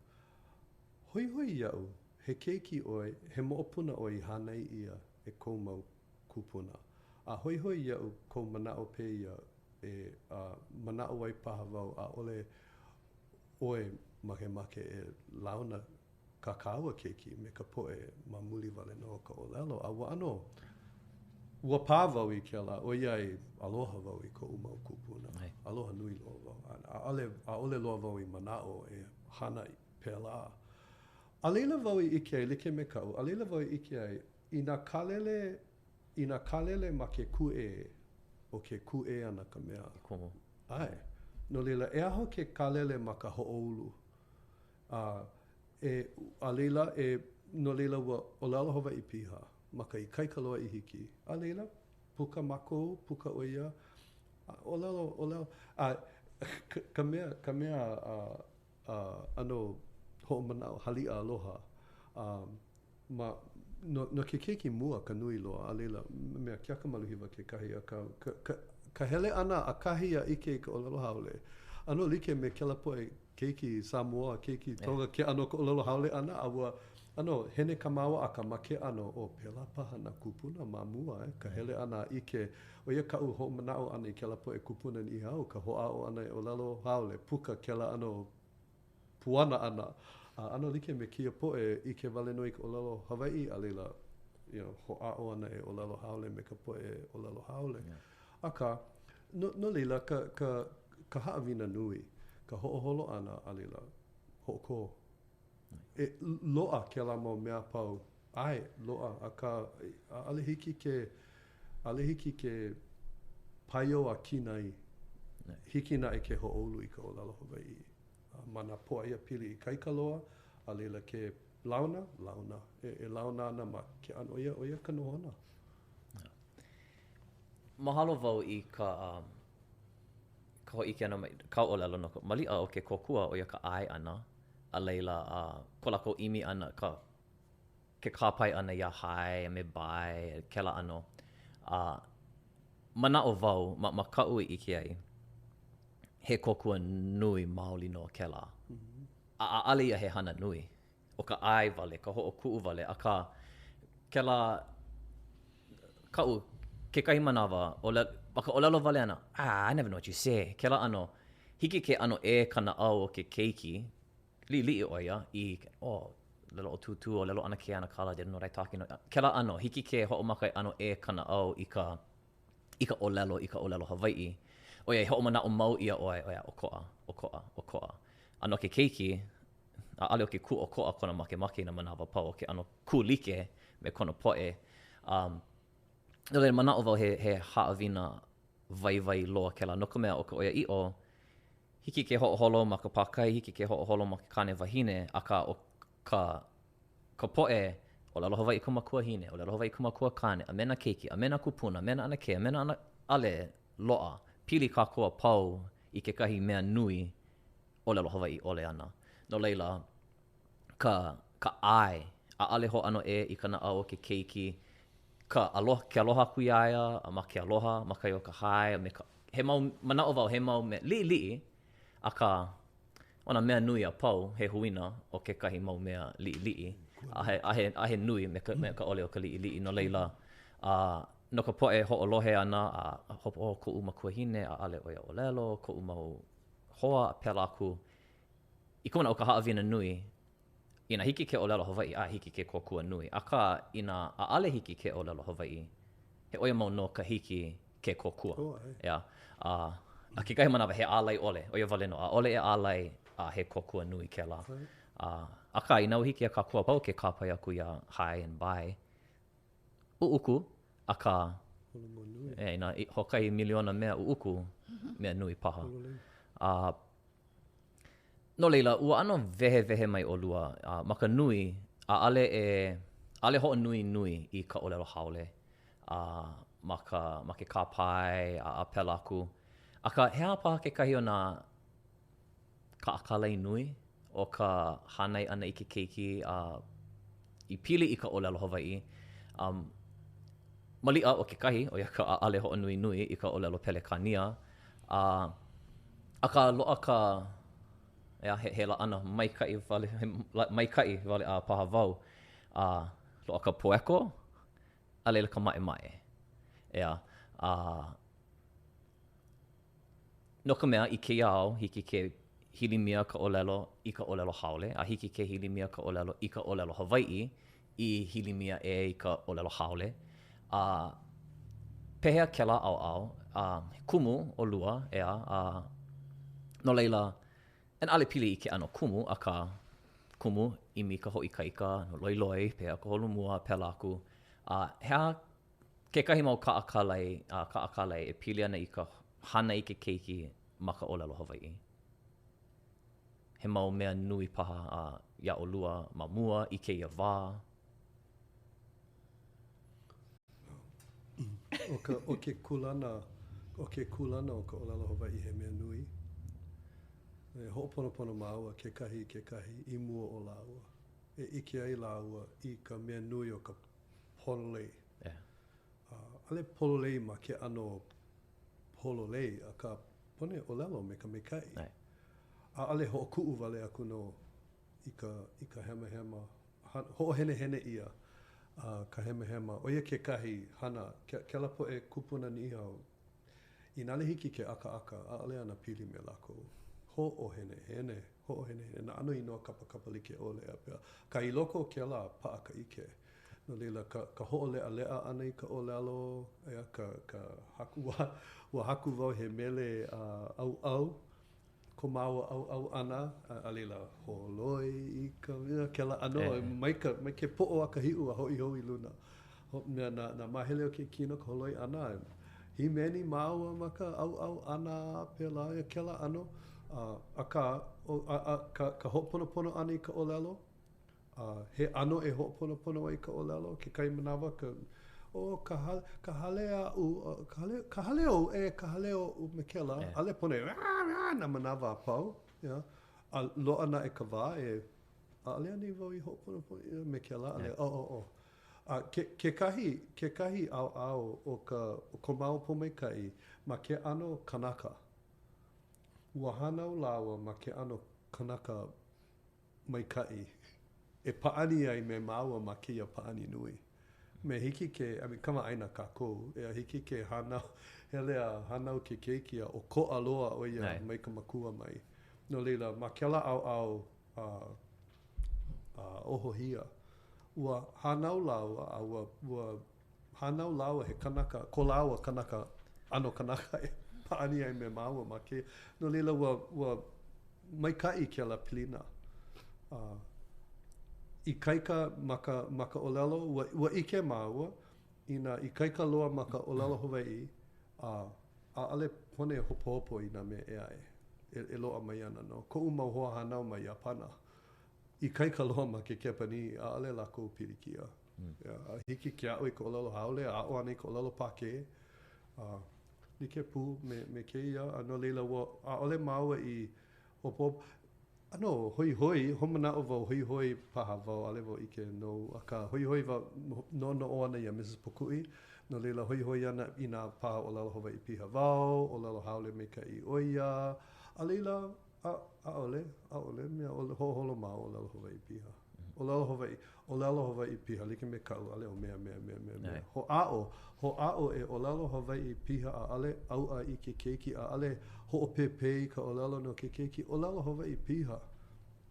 Hoihoi iaʻu, he keiki ʻoe, he moʻopuna ʻoe i hānai ʻia e kou mau kūpuna. A hoihoi iaʻu kou manaʻo pēia e a manaʻo ai paha wau ʻaʻole ʻoe makemake e launa kā kāua keiki me ka poʻe ma muli wale nō o ka ʻōlelo, a ua ʻano, ua pā wau i kēlā, ʻoiai aloha wau i koʻu mau kūpuna, aloha nui loa wau, a ʻaʻole, ʻaʻole loa wau i manaʻo e hana pēlā. A laila wau i ʻike ai, like me kaʻu, a laila wau i ʻike ai, inā kālele, inā kālele ma ke kūʻē, ʻo ke kūʻē ana ka mea. Kumu. ʻAe. No laila, e aho ke kālele ma ka hoʻoulu. A e, a laila, e, no laila ua ʻōlelo Hawaiʻi piha ma ka ikaika loa i hiki. A laila, puka mākou, puka ʻo ia, a ʻōlelo, ʻōlelo, a ka mea, ka mea a, a ʻano hoʻomanaʻo haliʻa aloha, a ma, no, no ke keiki mua ka nui loa, a laila, mea keaka maluhiwa kekahi, akā, ka, ka, ka hele ʻana ʻakahi a ʻike i ka ʻōlelo haole, ʻano like me kēlā poʻe keiki Samoa, keiki Tonga, ke ʻano o ka ʻōlelo haole ʻana, a ua ʻano hene kā māua ʻaka ma ke ʻano, ʻo pēlā paha nā kūpuna ma mua, e, ka hele ʻana a ʻike, ʻo ia kaʻu hoʻomanaʻo ʻana i kēlā poʻe kūpuna Niʻihau, ka hoʻāʻo ʻana e ʻōlelo haole, puka kēlā ʻano puana ʻana, a ʻano like me kēia poʻe ʻike wale nō i ka ʻōlelo Hawaiʻi, a laila, you know, hoʻāʻo ana e ʻōlelo haole me ka poʻe ʻōlelo haole. Akā, no, no laila, ka, ka, ka haʻawina nui, ka hoʻoholo ʻana, a laila, hoʻokō. E loaʻa kēlā mau mea a pau. ʻAe, loaʻa, akā, ʻaʻole hiki ke, ʻaʻole hiki ke paio a kinai. Hiki naʻe ke hoʻoulu i ka ʻōlelo Hawaiʻi ma nā pōʻaiapili ikaika loa, a laila ke launa, launa. E, e launa ana ma ke ʻano, ʻo ia, ʻo ia ka nohona. Mahalo wau i ka um, ka hōʻike ʻana mai, kāu ʻōlelo no ka maliʻa o ke kōkua, ʻo ia ka ʻae ʻana, a laila, uh, ko lākou ʻimi ʻana, ka, ke kāpae ʻana iā hi a me bye, kēlā ʻano. A manaʻo wau, ma, ma kaʻu i ʻike ai, he kōkua nui maoli nō kēlā. A ʻaʻole ia he hana nui. ʻO ka ʻae wale, ka hoʻokuʻu wale, akā, kēlā kaʻu, kekahi manawa, ʻōlelo, ma ka ʻōlelo wale ʻana, ah, I never know what you say, kēlā ʻano, hiki ke ʻano ʻē ka naʻau o ke keiki, liʻiliʻi ʻo ia, i, oh, ʻōlelo ʻo Tūtū, ʻōlelo ʻAnakē ʻAnakala, they don't know what I talking, kēlā ʻano, hiki ke hoʻomaka e ʻano ʻē ka naʻau i ka, i ka ʻōlelo, i ka ʻōlelo Hawaiʻi, ʻoiai hoʻomanaʻo mau ʻia ʻoe, ʻoia, ʻokoʻa, ʻokoʻa, ʻokoʻa. A no ke keiki, ʻaʻole ʻo ke kūʻokoʻa kona makemake i nā manawa a pau, ʻo ke ʻano kūlike me kona poʻe. Um, no laila, manaʻo wau he, he haʻawina waiwai loa kēlā, no ka mea, ʻo ka ʻoiaʻiʻo, Hiki ke hoʻoholo ma ka pākai, hiki ke hoʻoholo ma ke kāne wahine, akā ʻo ka ka poʻe ʻōlelo Hawaiʻi ka makuahine, ʻōlelo Hawaiʻi ka makuakāne, a me nā keiki, a me nā kūpuna, a me nā ʻanakē, a me nā ʻana, ʻaʻole loaʻa. Pili kākou a pau i kekahi mea nui ʻōlelo Hawaiʻi ʻole ana. No laila, ka ka ʻae, ʻaʻole hōʻano ʻē i ka naʻau o ke keiki, ka aloha, ke aloha aku iā ia, a ma ke aloha, ma kahi o ka hae, a me ka, he mau, manaʻo wau he mau mea liʻiliʻi, akā, ʻo nā mea nui a pau, he huina o kekahi mau mea liʻiliʻi, a he, a he, a he nui me ka, me ka ʻole o ka liʻiliʻi. No laila, a no ka poʻe hoʻolohe ana, a hopohopo koʻu makuahine, ʻaʻole ʻo ia ʻōlelo, koʻu mau hoa, a pēlā aku. I ka manaʻo o ka haʻawina nui, inā hiki ke ʻōlelo Hawaiʻi, ʻae, hiki ke kōkua nui. Akā, inā ʻaʻole hiki ke ʻōlelo Hawaiʻi, he ʻoia mau nō ka hiki ke kōkua. ʻEā. A, a kekahi manawa, he ālai ʻole, ʻo ia wale nō. ʻAʻole e ālai a he kōkua nui kēlā. A, akā, inā ua hiki iā kākou a pau ke kāpae aku iā hi and bye, ʻuʻuku, akā, ʻeā, inā hoʻokahi miliona mea ʻuʻuku, mea nui paha. A, No laila, ua ʻano wehewehe mai ʻolua, a ma ka nui, ʻaʻole e, ʻaʻole hoʻonuinui i ka ʻōlelo haole, a ma ka, ma ke kāpae, a, a pēlā aku. Akā, he aha paha kekahi o nā kaʻakālai nui o ka hānai ʻana i ke keiki a i pili i ka ʻōlelo Hawaiʻi? Um, maliʻa ʻo kekahi, ʻo ia ka ʻaʻole hoʻonuinui i ka ʻōlelo Pelekānia, a Akā, loaʻa ka, ʻeā, he, he laʻana maikaʻi wale, he maikaʻi wale a paha wau, a loaʻa ka poeko, a laila ka maʻemaʻe. ʻEā, a no ka mea, i kēia ao, hiki ke hilimia ka ʻōlelo i ka ʻōlelo haole, a hiki ke hilimia ka ʻōlelo i ka ʻōlelo Hawaiʻi, i hilimia ʻē i ka ʻōlelo haole. A pehea kēlā ʻaoʻao? A he kumu ʻolua, ʻeā, a no laila, and ʻaʻole pili i ke ʻano kumu, akā, kumu, ʻimi i ka hoʻoikaika, loiloi, pehea ka holomua, pēlā aku. A he aha kekahi mau kaʻakālai, a kaʻakālai e pili ana i ka hānai i ke keiki ma ka ʻōlelo Hawaiʻi? He mau mea nui paha a iā ʻolua ma mua i kēia wā? ʻO ka, ʻo ke kūlana, ʻo ke kūlana o ka ʻōlelo Hawaiʻi he mea nui. E hoʻoponopono māua kekahi i kekahi i mua o lāua. E ʻike ai lāua i ka mea nui o ka pololei. Yeah. ʻAʻole pololei ma ke ʻano pololei, akā pono e ʻōlelo me ka maikaʻi. ʻAʻole hoʻokuʻu wale aku nō i ka, i ka hemahema, hoʻohenehene ʻia ka hemahema. ʻO ia kekahi hana, kēlā poʻe kūpuna Niʻihau, inā ʻaʻole hiki ke ʻakaʻaka, ʻaʻole ana pili me lākou. Hoʻohenehene, hoʻohenehene, nā ʻano inoa kapakapa like ʻole a pēlā. Akā i loko o kēlā, paʻa ka ʻike. No laila, ka, ka hoʻoleʻaleʻa ʻana i ka ʻōlelo, ʻeā, ka, ka haku, ua, ua haku wau he mele ʻauʻau, ko māua ʻauʻau ʻana, a laila, holoi i ka, you know, kēlā ʻano, mai ka, mai ke poʻo a ka hiʻu a hoʻi hou i luna. Ho, mea, nā, nā māhele o ke kino, ka holoi ʻana, hīmeni māua ma ka ʻauʻau ʻana a pēlā, ʻeā, kēlā ʻano. Akā, ʻo, a, a, ka, ka hoʻoponopono ʻana i ka ʻōlelo, A he ʻano e hoʻoponopono ai ka ʻōlelo, kekahi manawa ka, oh, ka hale, ka hale aʻu, ka hale, ka hale ou, e, ka hale oʻu me kēlā, ʻaʻole pono e nā manawa a pau, yeah. A loaʻa naʻe ka wā e, ʻaʻole anei wau i hoʻoponopono ʻia me kēlā, ʻaʻole, oh, oh, oh. A ke, kekahi, kekahi ʻaoʻao o ka, o ko māua pōmaikaʻi ma ke ʻano kanaka. Ua hānau lāua ma ke ʻano kanaka maikaʻi e pāʻani ai me māua ma kēia pāʻani nui. Me hiki ke, I mean, kamaʻāina kākou, ʻeā, hiki ke hānau, hele a hānau ke keiki a ʻokoʻa loa ʻo ia mai ka makua mai. No laila, ma kēlā ʻaoʻao a, a ohohia, ua hānau lāua a ua, ua hānau lāua he kanaka, ko lāua kanaka, ʻano kanaka e pāʻani ai me māua ma kēia. No laila, ua, ua maikaʻi kēlā pilina. A ikaika ma ka, ma ka ʻōlelo, ua, ua ʻike māua, inā ikaika loa ma ka ʻōlelo Hawaiʻi, a ʻaʻole pono e hopohopo i nā mea ʻē aʻe. e, e loaʻa mai ana nō. Koʻu mau hoahānau ma Iāpana, ikaika loa ma ke Kepanī, ʻaʻole lākou pilikia. Mm. Yeah, a hiki ke aʻo i ka ʻōlelo haole, a aʻo ana i ka ʻōlelo Pākē. Uh, like pū me, me kēia, a no laila, ua, ʻaʻole māua i hopohopo. ʻAno hoihoi, hoʻomanaʻo wau, hoihoi paha wau, ʻaʻole wau ʻike nou, akā hoihoi wau, noʻonoʻo ana iā Mrs. Pukuʻi, no laila hoihoi ana inā paha ʻōlelo Hawaiʻi piha wau, ʻōlelo haole maikaʻi ʻo ia, a laila, a, ʻaʻole, ʻaʻole mea, hoʻoholo māua ʻōlelo Hawaiʻi piha. ʻōlelo Hawaiʻi, ʻōlelo Hawaiʻi piha, like me kaʻu, ʻaʻole o mea, mea, mea, mea, mea. Hoʻāʻo, hoʻāʻo e ʻōlelo Hawaiʻi piha, ʻaʻole ʻauʻa i ke keiki, ʻaʻole hoʻopēpē i ka ʻōlelo no ke keiki, ʻōlelo Hawaiʻi piha.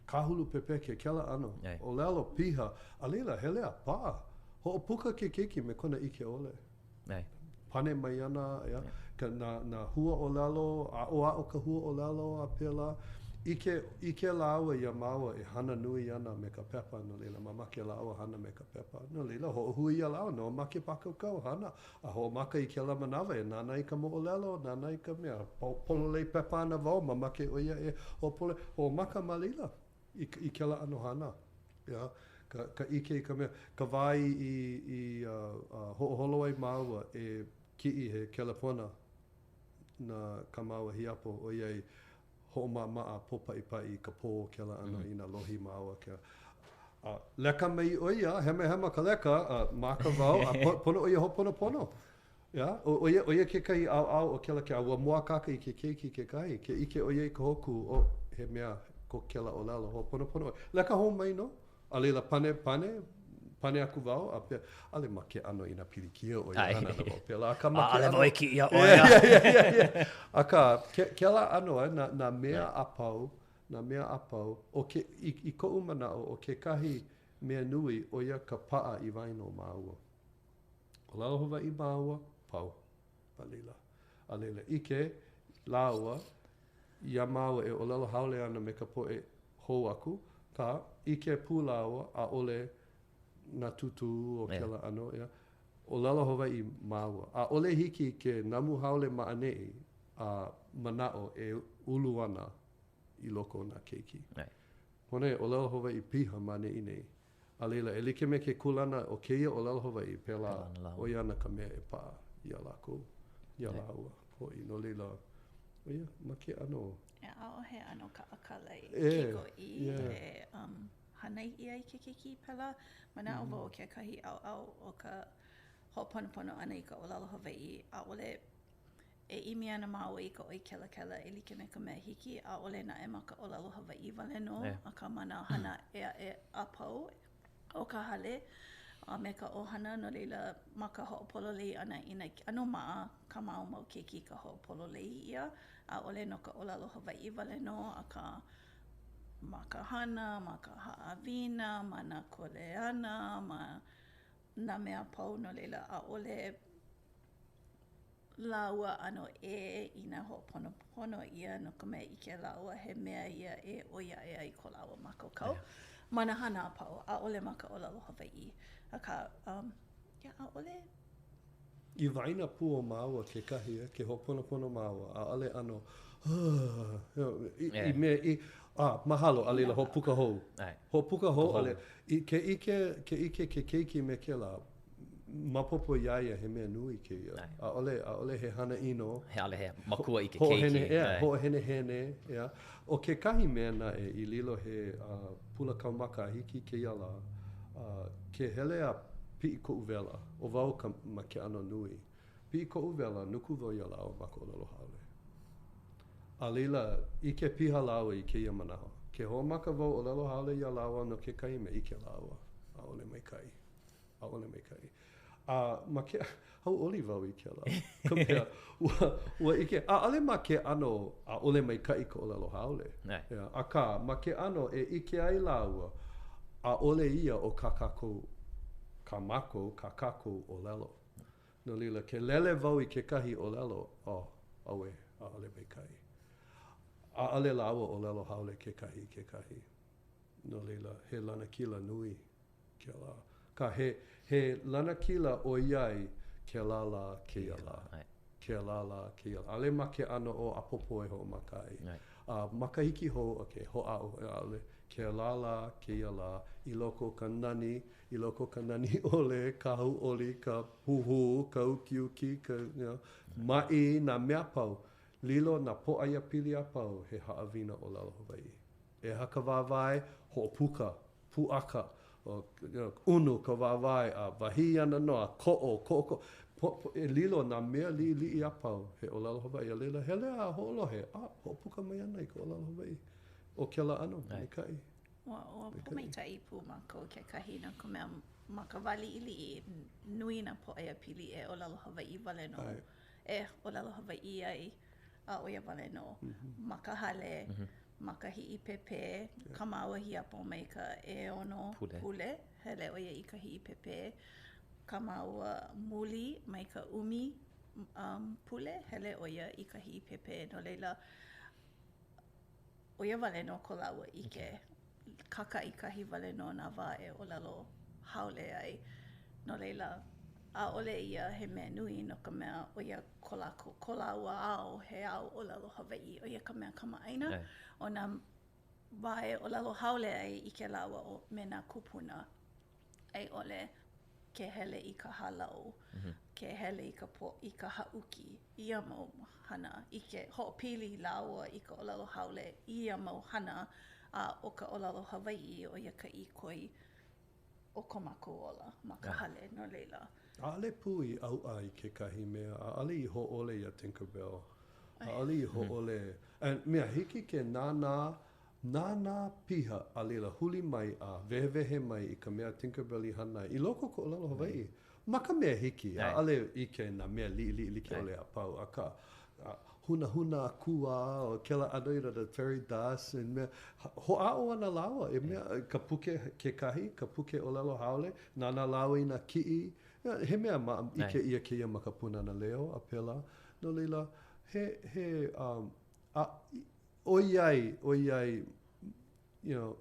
Kāhulu pepeke, kēlā ʻano, ʻōlelo piha, a laila, hele a paʻa. Hoʻopuka ke keiki me kona ʻike ʻole. Pane mai ana, ʻeā, ka, nā, nā huaʻōlelo, aʻoaʻo ka huaʻōlelo a pēlā. ʻIke, ʻike lāua iā māua e hana nui ana me ka pepa, no laila, mamake lāua hana me ka pepa. No laila, hoʻohui iā lāua, noho ma ke pākaukau, hana. A hoʻomaka i kēlā manawa e nānā i ka moʻolelo, nānā i ka mea. Pololei pepa ana wau, mamake ʻo ia e hoʻopololei. Hoʻomaka ma laila i, i kēlā ʻano hana. ʻEā, ka, ka ʻike i ka mea, ka wā i, i, i uh, uh, hoʻoholo ai māua e kiʻi he kelepona na kā māua hiapo, ʻoiai hoʻomaʻamaʻa pōpaʻipaʻi i ka pō kēlā ʻano mm -hmm. inā lohi māua ke a leka mai ʻo ia, hemahema ka leka, a māka wau, a pono ʻo ia hoʻoponopono. ʻEā, ʻo ia, ʻo ia kekahi ʻaoʻao o kēlā ke, a ua mōakāka i ke keiki kekahi, ke ʻike ʻo ia i ka hōkū, oh, he mea ko kēlā ʻōlelo, hoʻoponopono ʻoe. Leka hou mai nō, a laila pane, pane, pane aku wau, a pea, ʻaʻole ma ke ʻano inā pilikia ʻo ia, hana ana wau pēlā, akā ma ke ʻano. ʻAʻole wau e kiʻi iā ʻoe. Yeah, yeah, yeah, yeah. Akā, ke, kēlā ʻano, eh, nā, nā mea a pau, nā mea a pau, ʻo ke, i, i koʻu manaʻo, ʻo kekahi mea nui, ʻo ia ka paʻa i waena o māua. ʻŌlelo Hawaiʻi māua, pau. A laila, a laila, ʻike lāua iā māua e ʻōlelo haole ana me ka poʻe hou aku, akā, ʻike pū lāua, ʻaʻole nā tūtū o kēlā ʻano, ʻeā. ʻŌlelo Hawaiʻi māua. ʻAʻole hiki ke namu haole ma ʻaneʻi a manaʻo e ulu ana i loko o nā keiki. Pono e ʻōlelo Hawaiʻi piha ma ʻaneʻi nei. A laila, e like me ke kūlana o kēia ʻōlelo Hawaiʻi, pēlā ʻo ia ana ka mea e paʻa iā lākou, iā lāua hoʻi. No laila, ʻo ia, ma ke ʻano. ʻEā, ʻaʻohe ʻano kaʻakālai kikoʻī e hānai ʻia i ke keiki pēlā. Manaʻo wau ʻo kekahi ʻaoʻao o ka hoʻoponopono ʻana i ka ʻōlelo Hawaiʻi, ʻaʻole E ʻimi ana māua i ka ʻoi kelakela e like me ka mea hiki, ʻaʻole naʻe ma ka ʻōlelo Hawaiʻi wale nō, akā ma nā hana ʻē aʻe a pau o ka hale a me ka ʻohana, no laila, ma ka hoʻopololei ʻana i nā ʻano maʻa kā māua mau keiki i ka hoʻopololei ʻia, ʻaʻole no ka ʻōlelo Hawaiʻi wale nō, akā ma ka hana, ma ka haʻawina, ma nā kuleana, ma nā mea a pau, no laila, ʻaʻole lāua ʻano ʻē inā hoʻoponopono ʻia no ka mea ʻike lāua he mea ia e ʻoi aʻe ai ko lāua mākaukau ma nā hana a pau, ʻaʻole ma ka ʻōlelo Hawaiʻi. Akā, um, yeah, ʻaʻole. I waena pū o māua kekahi, eh, ke hoʻoponopono māua, ʻaʻole ʻano, i, i mea, i, ah, mahalo, a laila hoʻopuka hou. Hoʻopuka hou, a laila, i, ke ʻike, ke ʻike ke keiki me kēlā, maopopo iā ia he mea nui kēia. ʻAʻole, ʻaʻole he hana ʻino. He ʻaʻole he makua i ke keiki. ʻEā, hoʻohenehene, ʻeā. ʻO kekahi mea naʻe i lilo he uh, pula kaumaka a hiki i kēia lā, uh, ke hele a piʻi koʻu wela, ʻo wau ka ma ke ʻano nui. Piʻi koʻu wela, nuku wau iā lāua ma ka ʻōlelo haole. A laila, ʻike piha lāua i kēia manawa. Ke hoʻomaka wau ʻōlelo haole iā lāua no kekahi mea, ʻike lāua, ʻaʻole maikaʻi. ʻAʻole maikaʻi. A ma ke, hauʻoli wau i kēlā. Ka mea, ua, ua ʻike, ʻaʻole ma ke ʻano ʻaʻole maikaʻi ka ʻōlelo haole. ʻEā, akā, ma ke ʻano e ʻike ai lāua, ʻaʻole ia ʻo kā kākou, kā mākou, kā kākou ʻōlelo. No laila, ke lele wau i kekahi ʻōlelo, oh, auē, ʻaʻole maikaʻi. ʻAʻole lāua ʻōlelo haole kekahi i kekahi. No laila, he lanakila nui Kēlā. Akā he, he lanakila ʻoiai kēlā lā kēia lā. Kēlā lā kēia lā. ʻAʻole ma ke ʻano o ʻapōpō e hoʻomaka ai. A makahiki hou, okay, hoʻāʻo, ʻaʻole, kēlā lā, kēia lā, i loko o ka nani, i loko o ka nani ʻole, ka hauʻoli, ka huhū, ka ukiuki, ka, you know, maʻi, nā mea a pau, lilo nā pōʻaiapili a pau he haʻawina ʻōlelo Hawaiʻi. ʻEha ka wāwae, hoʻopuka, pūʻaka, unu ka wāwae a wahī ana nō a koʻo, koʻokoʻo, po, po, e lilo nā mea liʻiliʻi a pau he ʻōlelo Hawaiʻi. A laila, hele a hoʻolohe, a hoʻopuka mai ana i ka ʻōlelo Hawaiʻi. ʻO kēlā ʻano, maikaʻi. Ua, ua pōmaikaʻi pū mākou kekahi no ka mea ma ka wā liʻiliʻi nui nā pōʻaiapili e ʻōlelo Hawaiʻi wale nō. E ʻōlelo Hawaiʻi ai a ʻo ia wale nō. Ma ka hale, ma ka hiʻi pēpē, kā māua hiapo mai ka ʻeono pule, hele ʻo ia i ka hiʻi pēpē. Kā māua muli mai ka ʻumi um, pule, hele ʻo ia i ka hiʻi pēpē. No laila, ʻo ia wale nō ko lāua ʻike. Kākaʻikahi wale nō nā wā e ʻōlelo haole ai. No laila, ʻaʻole ia he mea nui no ka mea, ʻo ia ko lākou, ko lāua ao, he ao ʻōlelo Hawaiʻi, ʻo ia ka mea kamaʻāina. ʻO nā wā e ʻōlelo haole ai, ʻike lāua ʻo me nā kūpuna a i ʻole ke hele i ka hālau, ke hele i ka po, i ka haʻuki, ia mau hana, ʻike, hoʻopili lāua i ka ʻōlelo haole i ia mau hana, a ʻo ka ʻōlelo Hawaiʻi, ʻo ia ka ʻīkoi o ko mākou ola ma ka hale, no laila. ʻAʻole pū i ʻauʻa i kekahi mea, ʻaʻole i hōʻole iā Tinkerbell. ʻAʻole i hōʻole. And mea, hiki ke nānā, nānā piha a laila huli mai a wehewehe mai i ka mea Tinkerbell i hana ai i loko o ka ʻōlelo Hawaiʻi. Ma ka mea hiki, ʻaʻole ʻike nā mea liʻiliʻi like ʻole a pau, akā, hunahuna akua, o kēlā ʻano, you know, the fairy dust, and mea, hoʻāʻo ana lāua e mea, ka puke kekahi, ka puke ʻōlelo haole, nānā lāua i nā kiʻi, he mea ma, ʻike ʻia kēia ma ka Pūnana Leo a pēlā. No laila, he, he, um, a, ʻoiai, ʻoiai, you know,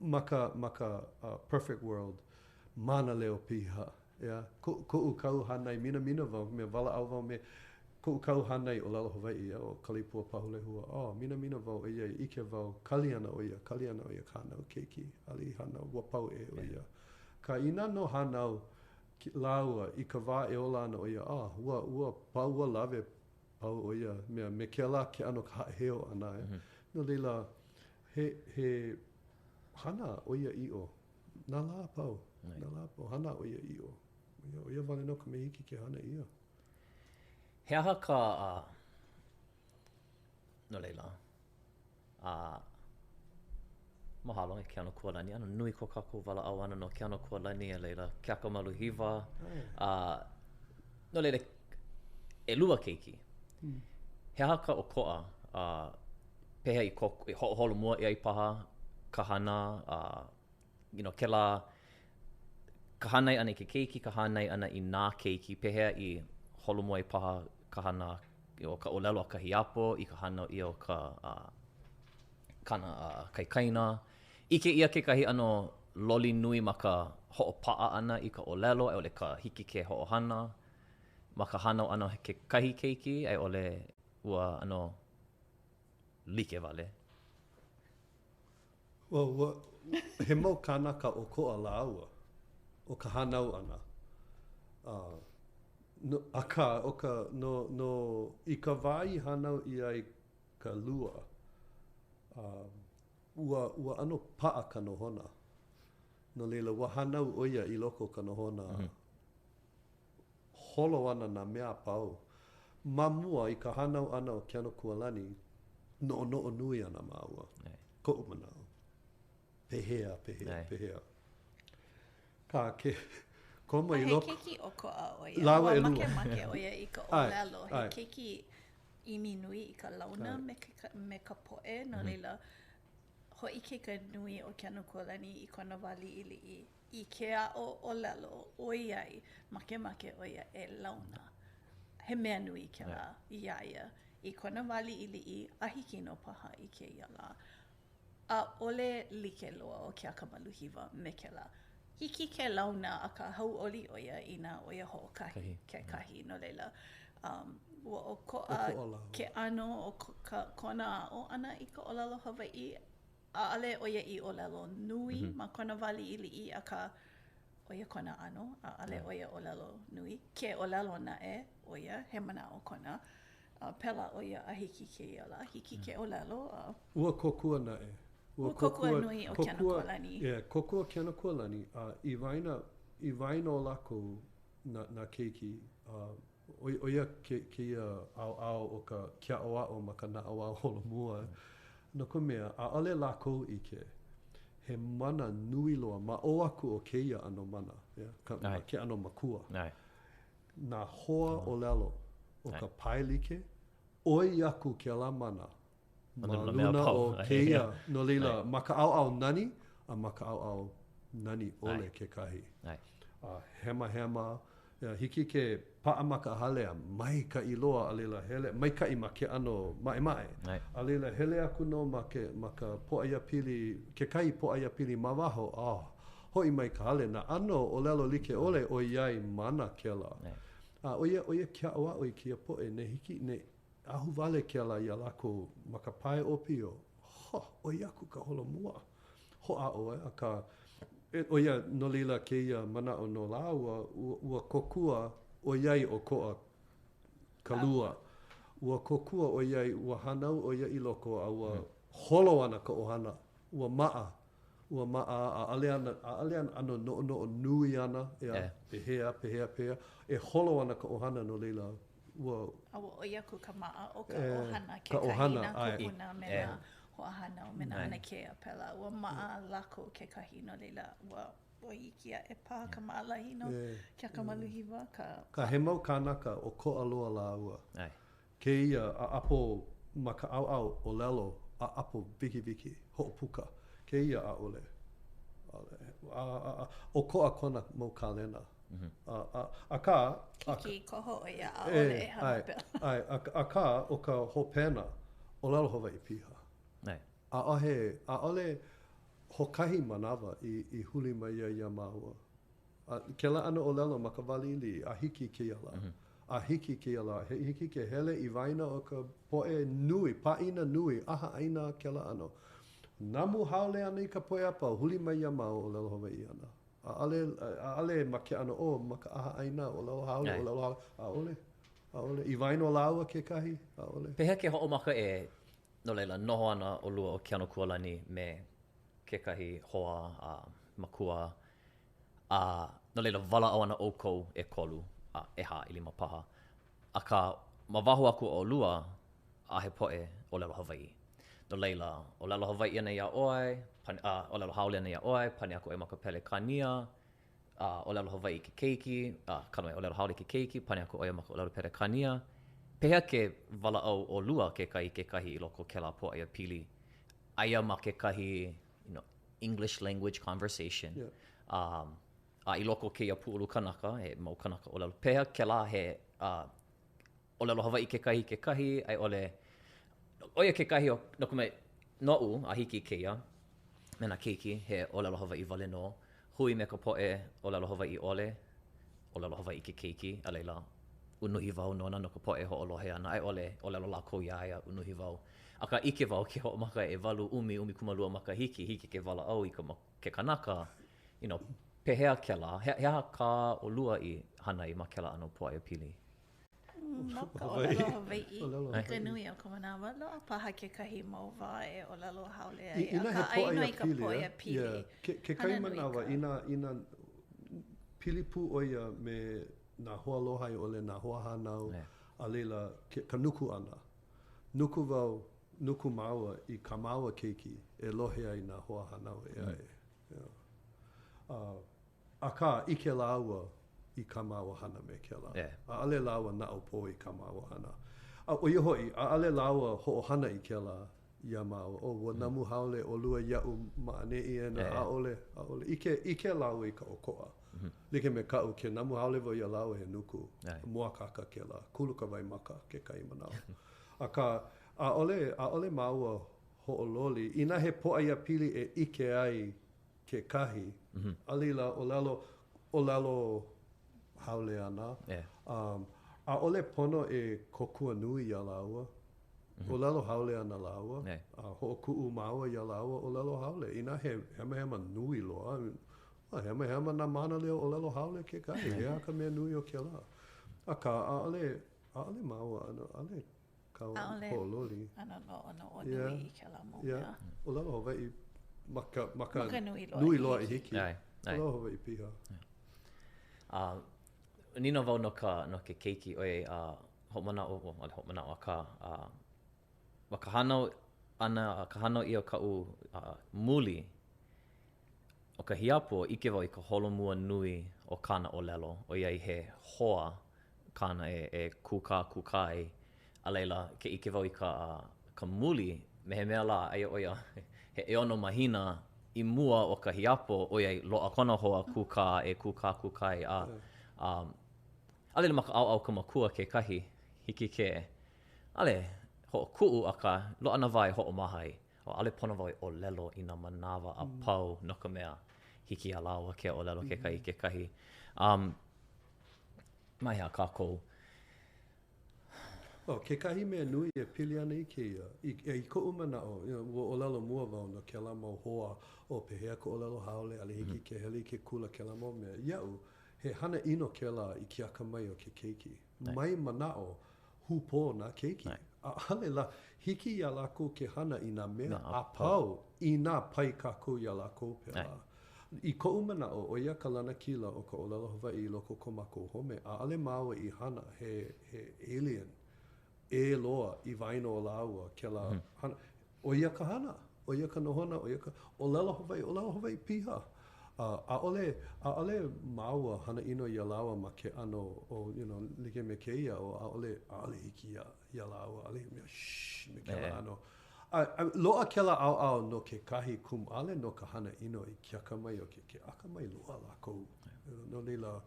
ma ka, ma ka uh, perfect world, mānaleo piha, yeah. Ko, koʻu kau hānai, minamina wau, mea walaʻau wau me koʻu kau hānai ʻōlelo Hawaiʻi, yeah, ʻo Kaleipua Pahulehua, oh, minamina wau ʻoiai, ʻike wau, kali ana ʻo ia, kali ana ʻo ia kānau keiki, ʻaʻole i hānau, ua pau ʻē ʻo ia. Akā inā nō hānau lāua i ka wā e ola ana ʻo ia, oh, ua, ua pau, ua lawe pau ʻo ia mea me kēlā ke ʻano ka haʻaheo ʻana, eh. No laila, he, he hana ʻoiaʻiʻo nā lā a pau, nā lā a pau, hana ʻoiaʻiʻo. ʻO ia wale nō ka mea hiki ke hana ʻia. He aha ka, uh, no laila, uh, mahalo e Keanokualani. ʻAno nui ko kākou walaʻau ʻana no Keanokualani, a laila, Keakamaluhiwa. Uh, no laila, ʻelua keiki. Mm. He aha ka ʻokoʻa, uh, pehea i, i hoʻoholomua ʻia ai paha ka hana, uh, you know, kēlā, ka hānai ʻana i ke keiki, ka hānai ʻana i nā keiki, pehea i holomua ai paha ka hana o ka ʻōlelo a ka hiapo i ka hānau ʻia o ka uh, kāna uh, kaikaina. ʻIke ʻia kekahi ʻano loli nui ma ka hoʻopaʻa ʻana i ka ʻōlelo, a i ʻole ka hiki ke hoʻohana ma ka hānau ʻana o kekahi keiki, a i ʻole ua ʻano like wale. Well, ua, he mau kānaka ʻokoʻa lāua o ka hānau ʻana. Uh, no, akā, ʻo ka, no, no, i ka wā i hānau ʻia ai ka lua, uh, ua, ua ʻano paʻa ka nohona. No laila, ua hānau ʻo ia i loko o ka nohona. Mm -hmm. Holo ana nā mea a pau. Ma mua, i ka hānau ʻana o Keanokualani, noʻonoʻo nui ana māua. Koʻu manaʻo. Pehea, pehea, pehea. Kā ke komo i loko. A he keiki ʻokoʻa ʻo ia. Lāua ʻelua. Ua makemake ʻo ia i ka ʻōlelo. He keiki ʻimi nui i ka launa me, me ka poʻe, no laila, hōʻike ka nui o Keanokualani i kona wā liʻiliʻi. i ke aʻo ʻōlelo, ʻoiai makemake ʻo ia e launa. He mea nui kēlā iā ia i kona wā liʻiliʻi a hiki nō paha i kēia lā. ʻAʻole like loa ʻo Keakamaluhiwa me kēlā. Hiki ke launa akā hauʻoli ʻo ia inā ʻo ia hoʻokahi kekahi. No laila. Um, ua ʻokoʻa ke ʻano o ka, kona aʻo ʻana i ka ʻōlelo Hawaiʻi. ʻAʻole ʻo ia i ʻōlelo nui mm -hmm. ma kona wā liʻiliʻi, akā ʻo ia kona ʻano, ʻaʻole ʻo ia ʻōlelo nui. Ke ʻōlelo naʻe ʻo ia, he manaʻo kona. A pēlā ʻo ia a hiki kēia lā, hiki ke ʻōlelo. A... Ua kōkua naʻe. Ua kōkua nui ʻo Keanokualani. Yeah, kōkua Keanokualani, a i waena, i waena o lākou nā, nā keiki, a ʻo ia kēia ʻaoʻao o ka ke aʻoaʻo ma ka naʻauao holomua, no ka mea, ʻaʻole lākou ʻike he mana nui loa ma ʻō aku o kēia ʻano mana, yeah, ka, ke ʻano makua. Nā hoa ʻōlelo o ka pae like, ʻoi aku kēlā mana ma luna o kēia, no laila, ma ka ʻaoʻao nani a ma ka ʻaoʻao nani ʻole kekahi. A hemahema, hiki ke paʻa ma ka hale a maikaʻi loa, a laila hele, maikaʻi ma ke ʻano maʻemaʻe, a laila hele aku nō ma ke, ma ka pōʻaiapili, kekahi pōʻaiapili ma waho, a hoʻi mai ka hale, nā ʻano ʻōlelo like ʻole ʻoiai mana kēlā. A ʻo ia, ʻo ia ke aʻoaʻo i kēia poʻe, ne hiki, ne Ahuwale kēlā iā lākou ma ka pae ʻōpio, ho, ʻoi aku ka holomua. Hoʻāʻo e, akā, ʻo ia, no laila kēia manaʻo no lāua, ua, ua kōkua ʻoiai ʻokoʻa ka lua. Ua kōkua ʻoiai ua hānau ʻo ia i loko a ua holo ana ka ʻohana, ua maʻa ua maʻa ʻaʻole ana, ʻaʻole ana ʻano noʻonoʻo nui ana, ʻeā, pehea, pehea, pehea, e holo ana ka ʻohana no laila, ua. A ua ʻoi aku ka maʻa o ka ʻohana kekahi, nā kūpuna me nā hoahānau me nā ʻanakē a pēlā. Ua maʻa lākou kekahi, no laila, ua ʻoi iki aʻe paha ka maʻalahi no Keakamaluhiwa, ka. Ka he mau kānaka ʻokoʻa loa lāua. Kēia ʻaʻapo ma ka ʻaoʻao ʻōlelo ʻaʻapo wikiwiki, hoʻopuka. Kēia ʻaʻole. ʻAʻole. A, a, a, ʻokoʻa kona mau kālena. A, a, akā. Keiki koho ʻo ia, ʻaʻole e hana pēlā. ʻAe, akā, ʻo ka hopena, ʻōlelo Hawaiʻi piha. ʻAʻohe, ʻaʻole hoʻokahi manawa i, i huli mai ia iā māua. A kēlā ʻano ʻōlelo ma ka wā liʻiliʻi, a hiki i kēia lā. A hiki i kēia lā, he hiki ke hele i waena o ka poʻe nui, pāʻina nui, ʻaha ʻaina kēlā ʻano. Namu haole ana i ka poʻe a pau, huli mai iā māua ʻōlelo Hawaiʻi ana. ʻAʻole, ʻaʻole ma ke ʻano, oh, ma ka ʻaha ʻaina, ʻōlelo haole, ʻōlelo haole, ʻaʻole, ʻaʻole. I waena o lāua kekahi, ʻaʻole. Pehea ke hoʻomaka e, no laila, noho ana ʻolua ʻo Keanokualani me kekahi hoa a makua A no laila, walaʻau ana ʻoukou ʻekolu, a ʻehā, ʻelima paha. Akā, ma waho aku o ʻolua, ʻaʻohe poʻe ʻōlelo Hawaiʻi. No laila, ʻōlelo Hawaiʻi ana iā ʻoe, pane, a, ʻōlelo haole ana iā ʻoe, pane aku ʻoe ma ka Pelekānia, a ʻōlelo Hawaiʻi ke keiki, a, kala mai, ʻōlelo haole ke keiki, pane aku ʻo ia ma ka ʻōlelo Pelekānia. Pehea ke walaʻau ʻolua kekahi i kekahi i loko o kēlā pōʻaiapili? Aia ma kekahi you know, English language conversation. Yeah. Um, a i loko o kēia pūʻulu kanaka, he mau kanaka ʻōlelo. Pehea kēlā he uh, ʻōlelo Hawaiʻi kekahi kekahi, a i ʻole, ʻo ia kekahi o, no ka mea, noʻu, a hiki i kēia, me nā keiki, he ʻōlelo Hawaiʻi wale nō, hui me ka poʻe ʻōlelo Hawaiʻi ʻole, ʻōlelo Hawaiʻi ke keiki, a laila, unuhi wau nona no ka poʻe hoʻolohe ʻana, a i ʻole, ʻōlelo lākou iā ia, unuhi wau. Akā, ʻike wau ke hoʻomaka ʻewalu, ʻumi, ʻumikūmālua makahiki, hiki ke walaʻau i ka, ke kanaka, you know, pehea kēlā? He, he aha kā ʻolua i hana ai ma kēlā ʻano pōʻaiapili? Ma ka ʻōlelo Hawaiʻi, i ka nui o ka manawa, loaʻa paha kekahi mau wā e ʻōlelo haole ai, akā aia nō i ka pōʻaiapili. Kekahi manawa, inā, inā pili pū ʻo ia me nā hoaaloha a i ʻole nā hoahānau, a laila, ke, ka nuku ʻana. Nuku wau, nuku māua i kā māua keiki e lohe ai nā hoahānau ʻē aʻe. Yeah. Akā, ʻike lāua i kā māua hana me kēlā. ʻAʻole lāua naʻaupō i kā māua hana. A ʻo ia hoʻi, ʻaʻole lāua hoʻohana i kēlā iā māua. Oh, ua namu haole ʻolua iaʻu ma ʻaneʻi e nā, ʻaʻole, ʻaʻole. ʻIke, ʻike lāua i ka ʻokoʻa. Like me kaʻu, ke namu haole wau iā lāua he nuku. Mōakāka kēlā. Kulu ka waimaka kekahi manawa. Akā, ʻaʻole, ʻaʻole māua hoʻololi. Inā he pōʻaiapili e ʻike ai kekahi, a laila, ʻōlelo, ʻōlelo haole ana. Um, ʻaʻole pono e kōkua nui iā lāua. ʻŌlelo haole ana lāua, a hoʻokuʻu māua iā lāua ʻōlelo haole. Inā he hemahema nui loa, a hemahema nā mānaleo ʻōlelo haole kekahi, he aha ka mea nui o kēlā? Akā, ʻaʻole, ʻaʻole māua, ʻaʻole kau hoʻololi. ʻAʻole noʻonoʻo nui i kēlā mau mea. ʻŌlelo Hawaiʻi ma ka, ma ka, ma ka nui loa, nui loa i hiki. ʻŌlelo Hawaiʻi piha. A nīnau wau no ka, no ke keiki, ʻoiai, a hoʻomanaʻo, ʻaʻole hoʻomanaʻo, akā, a ma ka hānau ʻana, ka hānau ʻia o kaʻu muli, ʻo ka hiapo, ʻike wau i ka holomua nui o kāna ʻōlelo, ʻoiai he hoa kāna e, e kūkākūkā ai. A laila, ke ʻike wau i ka, ka muli, me he mea lā, aia ʻo ia he ʻeono mahina i mua o ka hiapo, ʻoiai loaʻa kona hoa kūkā e kūkākūkā ai, a, a, a laila ma ka ʻaoʻao ka makua kekahi, hiki ke, ʻaʻole hoʻokuʻu, akā, loaʻa nā wā e hoʻomaha ai. ʻAʻole pono wau e ʻōlelo i nā manawa a pau no ka mea, hiki iā lāua ke ʻōlelo kekahi i kekahi. Um, ma hea kākou? Oh, kekahi mea nui e pili ana i kēia, i, i koʻu manaʻo, you know, ua ʻōlelo mua wau no kēlā mau hoa, oh, pehea ka ʻōlelo haole, ʻaʻole hiki ke hele i ke kula kēlā mau mea. Iaʻu, he hana ʻino kēlā i ke akamai o ke keiki. Mai manaʻo, hūpō nā keiki. ʻAʻole lā hiki iā lākou ke hana i nā mea a pau inā pai kākou iā lākou pēlā. I koʻu manaʻo, ʻo ia ka lanakila o ka ʻōlelo Hawaiʻi i loko o ko mākou home. ʻAʻole māua i hana he, he alien ʻē loa i waena o lāua kēlā hana. ʻO ia ka hana, ʻo ia ka nohona, ʻo ia ka ʻōlelo Hawaiʻi, ʻōlelo Hawaiʻi piha. A ʻaʻole, ʻaʻole māua hana ʻino iā lāua ma ke ʻano o, you know, like me kēia, o ʻaʻole, ʻaʻole hiki iā, iā lāua, ʻaʻole he mea shh me kēlā ʻano. A, a loaʻa kēlā ʻaoʻao no kekahi kumu, ʻaʻole no ka hana ʻino i ke akamai o ke, ke akamai loa lākou. No laila,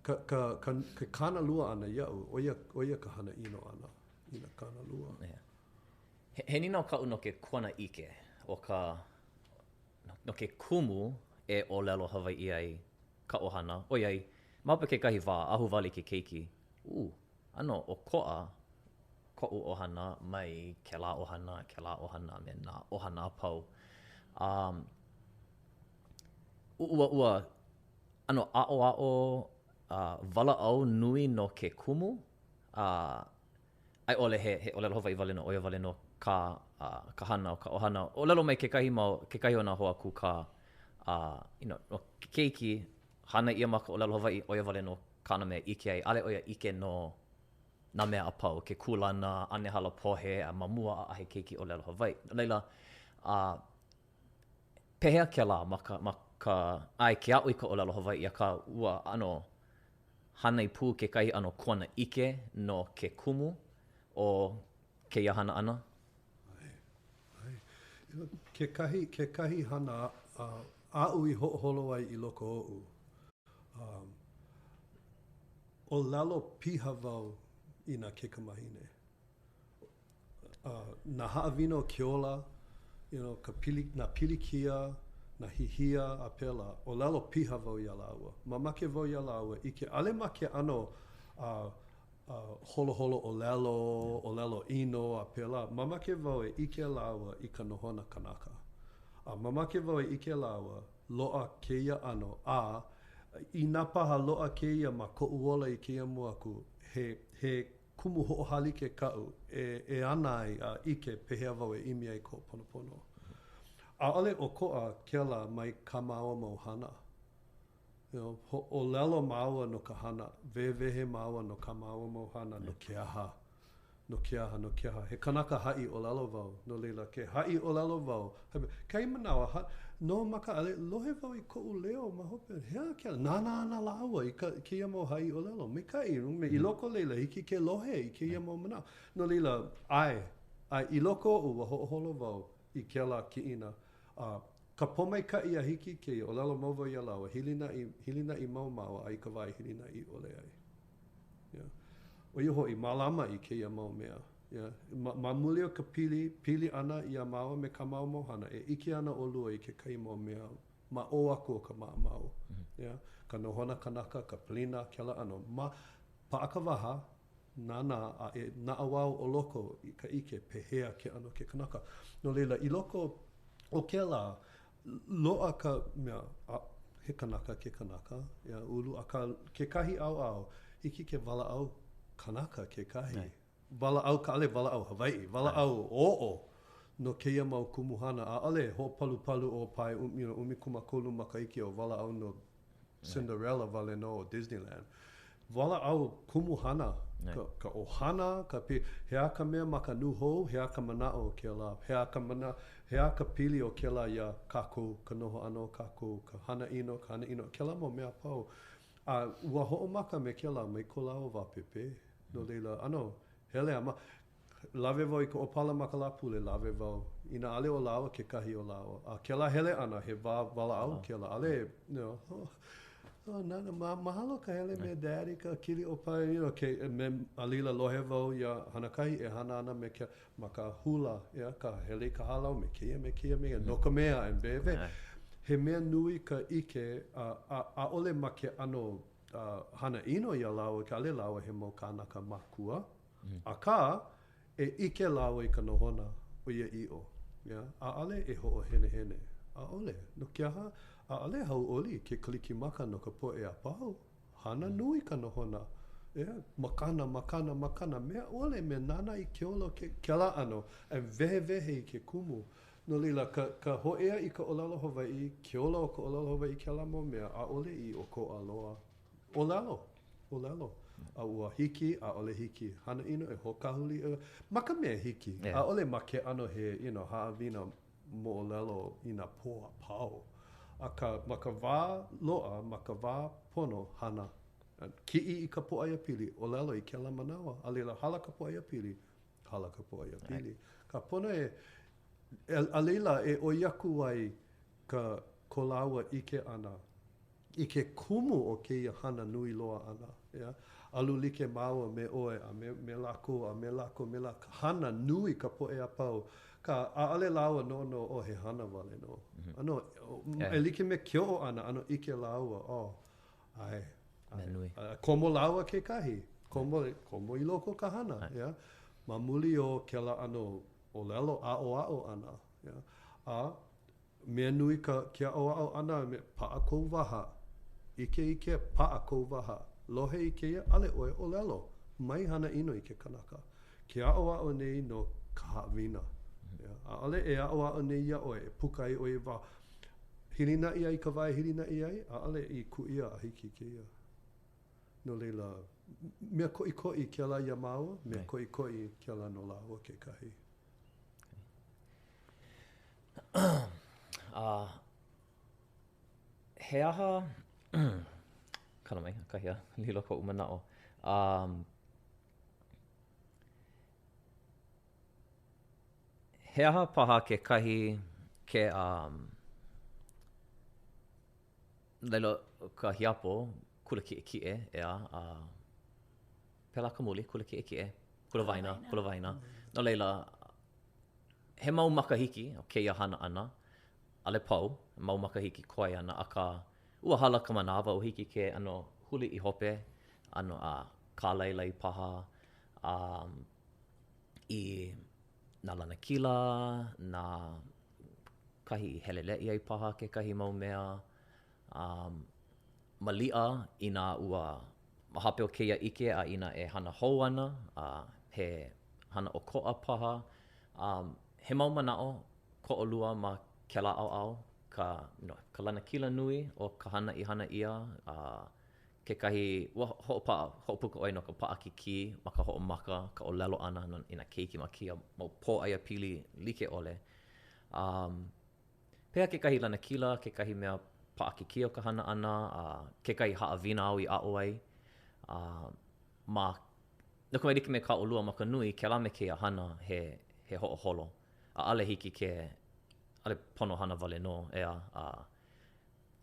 ka, ka, ka, ke kānalua ʻana iaʻu, ʻo ia, ʻo ia ka hana ʻino ʻana i nā kānalua. Yeah. He, he nīnau kaʻu no ke kuanaʻike o ka, no ke kumu e ʻōlelo Hawaiʻi ai ka ʻohana, ʻoiai, ma hope kekahi wā, ahuwale ke keiki, ū, ʻano ʻokoʻa koʻu ʻohana mai kēlā ʻohana, kēlā ʻohana, a me nā ʻohana a pau. Um, ua, ua ʻano aʻoaʻo uh, walaʻau nui no ke kumu, a uh, a i ʻole he, he ʻōlelo Hawaiʻi wale nō, ʻo ia wale nō ka, uh, ka hana o ka ʻohana. ʻŌlelo mai kekahi mau, kekahi o nā hoa kūkā, uh, you know, no ke keiki, hānai ʻia ma ka ʻōlelo Hawaiʻi, ʻo ia wale nō kāna mea ʻike ai. ʻAʻole ʻo ia ʻike no nā mea a pau, ke kūlana, ʻane halapohe, a ma mua ʻaʻahe keiki ʻōlelo Hawaiʻi. No laila, uh, pehea kēlā ma ka, ma ka, ʻae, ke aʻo i ka ʻōlelo Hawaiʻi, akā ua ʻano hānai pū kekahi ʻano kuanaʻike no ke kumu o kēia hana ʻana? ʻAe, ʻae. Kekahi, kekahi hana aʻu i hoʻoholo ai i loko oʻu, um, ʻōlelo piha wau i nā kaikamāhine. nā haʻawina o ke ola, you know, ka pili, nā pilikia, nā hihia a pēlā, ʻōlelo piha wau iā lāua. Mamake wau iā lāua ʻike, ʻaʻole ma ke ʻano uh, uh, holoholo ʻōlelo, ʻōlelo ʻino a pēlā. Mamake wau e ʻike lāua i ka nohona kanaka. A mamake wau e ʻike lāua, loaʻa kēia ʻano, a inā paha loaʻa kēia ma koʻu ola i kēia mua aku, he, he kumu hoʻohālike kaʻu e, e ana ai a ʻike pehea wau e ʻimi ai i ka hoʻoponopono. ʻAʻole ʻokoʻa kēlā mai kā māua mau hana. You know, ʻōlelo māua no ka hana, wehewehe māua no kā māua mau hana, no ke aha, no ke aha, no ke aha. He kanaka haʻi ʻōlelo wau, no laila, ke haʻi ʻōlelo wau, Kekahi manawa, ha, no ma ka ʻale, lohe wau i koʻu leo ma hope, he aha kēlā? Nānā ana lāua i ka, kēia mau haʻi ʻōlelo. Maikaʻi, i loko o laila, hiki ke lohe i kēia mau manaʻo. No laila, ʻae, ʻae, i loko oʻu, ua hoʻoholo wau i kēlā kiʻina. A ka pōmaikaʻi a hiki i kēia, ʻōlelo mau wau iā lāua, hilinaʻi, hilinaʻi mau māua a i ka wā i hilinaʻi ʻole ai. Yeah. ʻO ia hoʻi, mālama i kēia mau mea. Yeah. Ma, ma muli o ka pili, pili ʻana iā māua me kā māua mau hana, e ʻike ana ʻolua i kekahi mau mea ma ʻō aku o ka maʻamau. Mm -hmm. Yeah. Ka nohona kanaka, ka pilina, kēlā ʻano. Ma, paʻa ka waha. nānā a e naʻauao ʻo loko i ka ʻike pehea ke ʻano ke kanaka. No laila, i loko o kēlā, loaʻa ka mea, a, he kanaka ke kanaka, ia, ulu, akā, kekahi ʻaoʻao, hiki ke walaʻau kanaka kekahi. Walaʻau ka, ʻaʻole walaʻau Hawaiʻi, walaʻau oʻo no kēia mau kumuhana. ʻAʻole hoʻopalupalu ʻo pae you know, 13 makahiki o walaʻau no Cinderella wale nō o Disneyland. Walaʻau kumuhana, ka, ka ʻohana, ka pi, he aha ka mea ma ka nūhou, he aha ka manaʻo o kēlā, he aha ka mana, he aha ka pili o kēlā iā kākou, ka noho ʻana o kākou, ka hana ʻino, ka hana ʻino, kēlā mau mea a pau. A ua hoʻomaka me kēlā mai ko lāua wā pēpē. No laila, ʻano, hele a ma, lawe wau i ka ʻōpala ma ka Lāpule, lawe wau. Inā ʻaʻole o lāua kekahi o lāua. A kēlā hele ʻana, he wā walaʻau kēlā. ʻAʻole, you know, oh, oh, nana, ma, mahalo ka hele me daddy, ka kili ʻōpala, you know, ke, me, a laila lohe wau iā Hanakahi e hana ana me ke, ma ka hula, yeah, ka hele i ka hālau me kēia, me kēia, me kēia, no ka mea, and wewe. He mea nui ka ʻike, a, a, ʻaʻole ma ke ʻano hana ʻino iā lāua, ʻaʻole lāua he mau kānaka makua, akā, e ʻike lāua i ka nohona ʻoiaʻiʻo, yeah, ʻaʻole e hoʻohenehene, ʻaʻole. No ke aha? ʻAʻole hauʻoli ke Kalikimaka no ka poʻe a pau. Hana nui ka nohona. Yeah, makana, makana, makana, mea ʻole me nānā i ke ola o ke, kēlā ʻano, and wehewehe i ke kumu. No laila, ka, ka hōʻea i ka ʻōlelo Hawaiʻi, ke ola o ka ʻōlelo Hawaiʻi kēlā mau mea, ʻaʻole i ʻokoʻa loa. ʻŌlelo, ʻōlelo. A ua hiki, ʻaʻole hiki. Hana ʻino e hoʻokahuli, ma ka mea hiki. ʻAʻole ma ke ʻano he, you know, haʻawina moʻolelo i nā pō a pau. Akā, ma ka wā loaʻa, ma ka wā pono, hana. Kiʻi i ka pōʻaiapili, ʻōlelo i kēlā manawa, a laila hala ka pōʻaiapili, hala ka pōʻaiapili. Ka pono e, a laila e ʻoi aku ai ka ko lāua ʻike ʻana i ke kumu o kēia hana nui loa ʻana, yeah? Alu like māua me ʻoe a me, me lākou a me lākou me lākou, hana nui ka poʻe a pau. Ka, ʻaʻole lāua noʻonoʻo oh he hana wale nō. ʻAno, e like me ke oʻo ʻana, ʻano ʻike lāua, oh, ʻae, Mea nui. A komo lāua kekahi, komo, komo i loko o ka hana, yeah? Ma muli o kēlā ʻano ʻōlelo aʻoaʻo ʻana, yeah? A mea nui ka ke aʻoaʻo ʻana me paʻa kou waha. ʻIke i ke paʻa kou waha. Lohe i kēia, ʻaʻole ʻoe ʻōlelo. Mai hana ʻino i ke kanaka. Ke aʻoaʻo nei no ka haʻawina. Yeah. ʻAʻole e aʻoaʻo nei iā ʻoe e puka ai ʻoe i waho. Hilinaʻi ai ka wā e hilinaʻi ai, ʻaʻole i kū ʻia a hiki i kēia. No laila, mea koʻikoʻi kēlā iā māua, mea koʻikoʻi kēlā no lāua kekahi. A he aha, kala mai, ʻakahi a lilo koʻu manaʻo. Um, He aha paha kekahi ke um, laila ka hiapo kula kiʻekiʻe, ʻeā, a pēlā ka muli, kula kiʻekiʻe, kula waena, kula waena. No laila, he mau makahiki o kēia hana ʻana, ʻaʻole pau, mau makahiki koe ana, akā, ua hala ka manawa, ua hiki ke ʻano huli i hope, ʻano a kālailai paha, a i nā lanakila, nā kahi i heleleʻi ai paha kekahi mau mea. Um, maliʻa inā ua ma hope o kēia ʻike a inā e hana hou ana, a he hana ʻokoʻa paha. Um, he mau manaʻo ko ʻolua ma kēlā ʻaoʻao, ka, you know, ka lanakila nui o ka hana i hana ʻia, a kekahi, ua hoʻopaʻa, hoʻopuka ʻoe no ka paʻakikī ma ka hoʻomaka, ka ʻōlelo ʻana no, i nā keiki ma kēia mau pōʻaiapili like ʻole. Um, pehea kekahi lanakila, kekahi mea paʻakikī o ka hana ʻana, a kekahi haʻawina āu i aʻo ai, a ma, no ka mea, like me kā ʻolua ma ka nui, kēlā me kēia hana he, he hoʻoholo. ʻAʻole hiki ke, ʻaʻole pono hana wale nō, ʻeā, a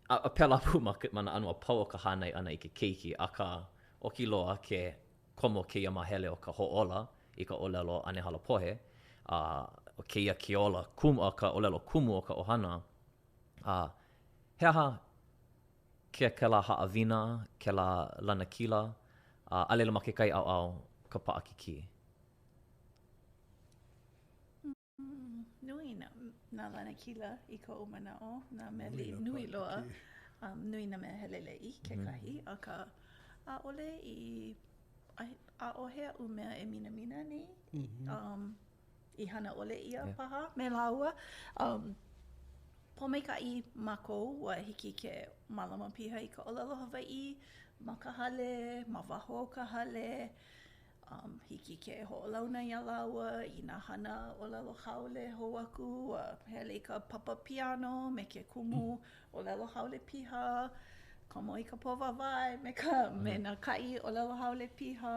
A pēlā pū ma ma nā ʻano a pau o ka hānai ʻana i ke keiki, akā, oki loa ke komo kēia māhele o ka hōʻola i ka ʻōlelo ʻane halapohe, a ʻo kēia ke ola kumu, a ka ʻōlelo kumu o ka ʻohana. A he aha ke kēlā haʻawina, kēlā lanakila, a a laila ma kekahi ʻaoʻao, ka. ka paʻakikī? Nui nā, nā lanakila i koʻu manaʻo, nā mea nui, nui loa, um, nui nā mea heleleʻi kekahi, mm. akā, ʻaʻole i, ʻaʻohe aʻu mea e minamina nei, mm -hmm. um, i hana ʻole ʻia yeah. paha me lāua. Um, pōmaikaʻi mākou, ua hiki ke mālama piha i ka ʻōlelo Hawaiʻi ma ka hale, ma waho o ka hale, Um, hiki ke hoʻolauna iā lāua i nā hana ʻōlelo haole hou aku, ua hele i ka papa piano me ke kumu ʻōlelo haole piha, komo i ka pō wāwae me ka, me nā kaʻi ʻōlelo haole piha,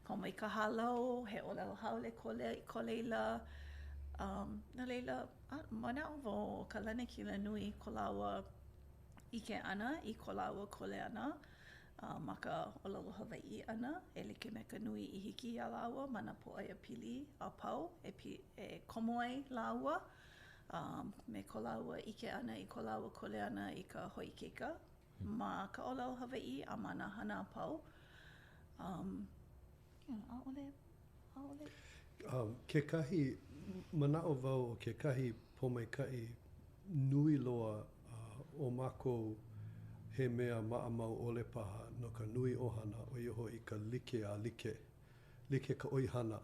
komo i ka hālau, he ʻōlelo haole ko, le, ko laila. Um, no laila, a, manaʻo wau ʻo ka lanakila nui ko lāua ʻike ʻana i ko lāua kuleana, ma ka ʻōlelo Hawaiʻi ʻana, e like me ka nui i hiki iā lāua ma nā pōʻaiapili a pau e, e komo ai lāua me ko lāua ʻike ʻana i ko lāua kuleana i ka hoʻoikaika ma ka ʻōlelo Hawaiʻi a ma nā hana a pau. Um, yeah, ʻaʻole, ʻaʻole. Um, kekahi, manaʻo wau ʻo kekahi pōmaikaʻi nui loa o mākou he mea maʻamau ʻole paha no ka nui ʻohana, ʻo ia hoʻi ka like a like. Like ka ʻoihana,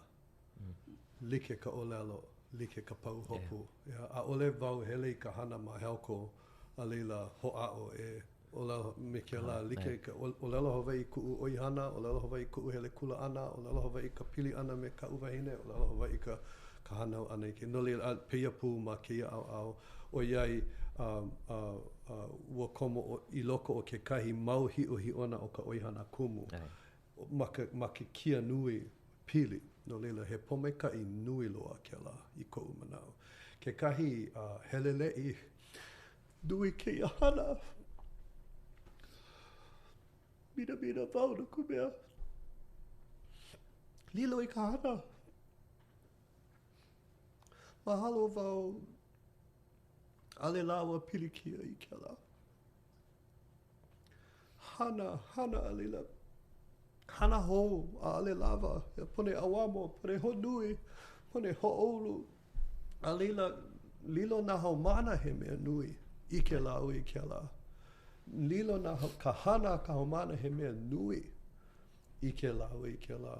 like ka ʻōlelo, like ka pahuhopu. Yeah. ʻAʻole wau hele i ka hana ma Helco, a laila hoʻāʻo e ʻōlelo me kēlā, like ka ʻōlelo Hawaiʻi kuʻu ʻoihana, ʻōlelo Hawaiʻi kuʻu hele kula ʻana, ʻōlelo Hawaiʻi ka pili ʻana me kaʻu wahine, ʻōlelo Hawaiʻi ka ka hānau ʻana i ke, no laila, a pēia pū ma kēia ʻaoʻao, ʻoiai ua komo i loko o kekahi mau hiʻohiʻona o ka ʻoihana kumu ma ka, ma ke kia nui pili, no laila, he pōmaikaʻi nui loa kēlā i koʻu manaʻo. Kekahi heleleʻi nui kēia hana. Minamina wau no ka mea, lilo i ka hana. Mahalo wau, ʻaʻole lāua pilikia i kēlā. Hana, hana a laila, hana hou, ʻaʻole lawa, pone ʻauamo, pone hoʻonui, pone hoʻoulu. A laila, lilo nā haumāna he mea nui, ʻike lāua i kēlā. Lilo nā, ka hana a ka haumāna he mea nui, ʻike lāua i kēlā.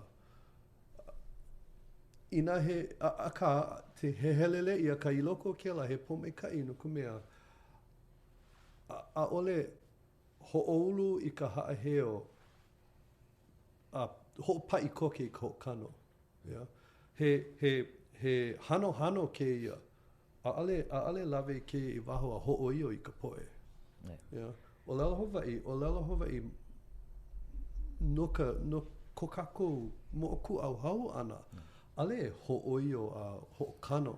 Inā he, akā, he heleleʻi, akā i loko o kēlā, he pōmaikaʻi no ka mea, ʻaʻole hoʻoulu i ka haʻaheo a hoʻopaʻi koke i ka hoʻokano. Yeah. He, he, he hanohano kēia. ʻAʻole, ʻaʻole lawe i kēia i waho a hōʻoio i ka poʻe. Yeah. Yeah. ʻŌlelo Hawaiʻi, ʻōlelo Hawaiʻi no ka, no ko kākou moʻokūʻauhau ʻana, ʻaʻole e hōʻoio a hoʻokano.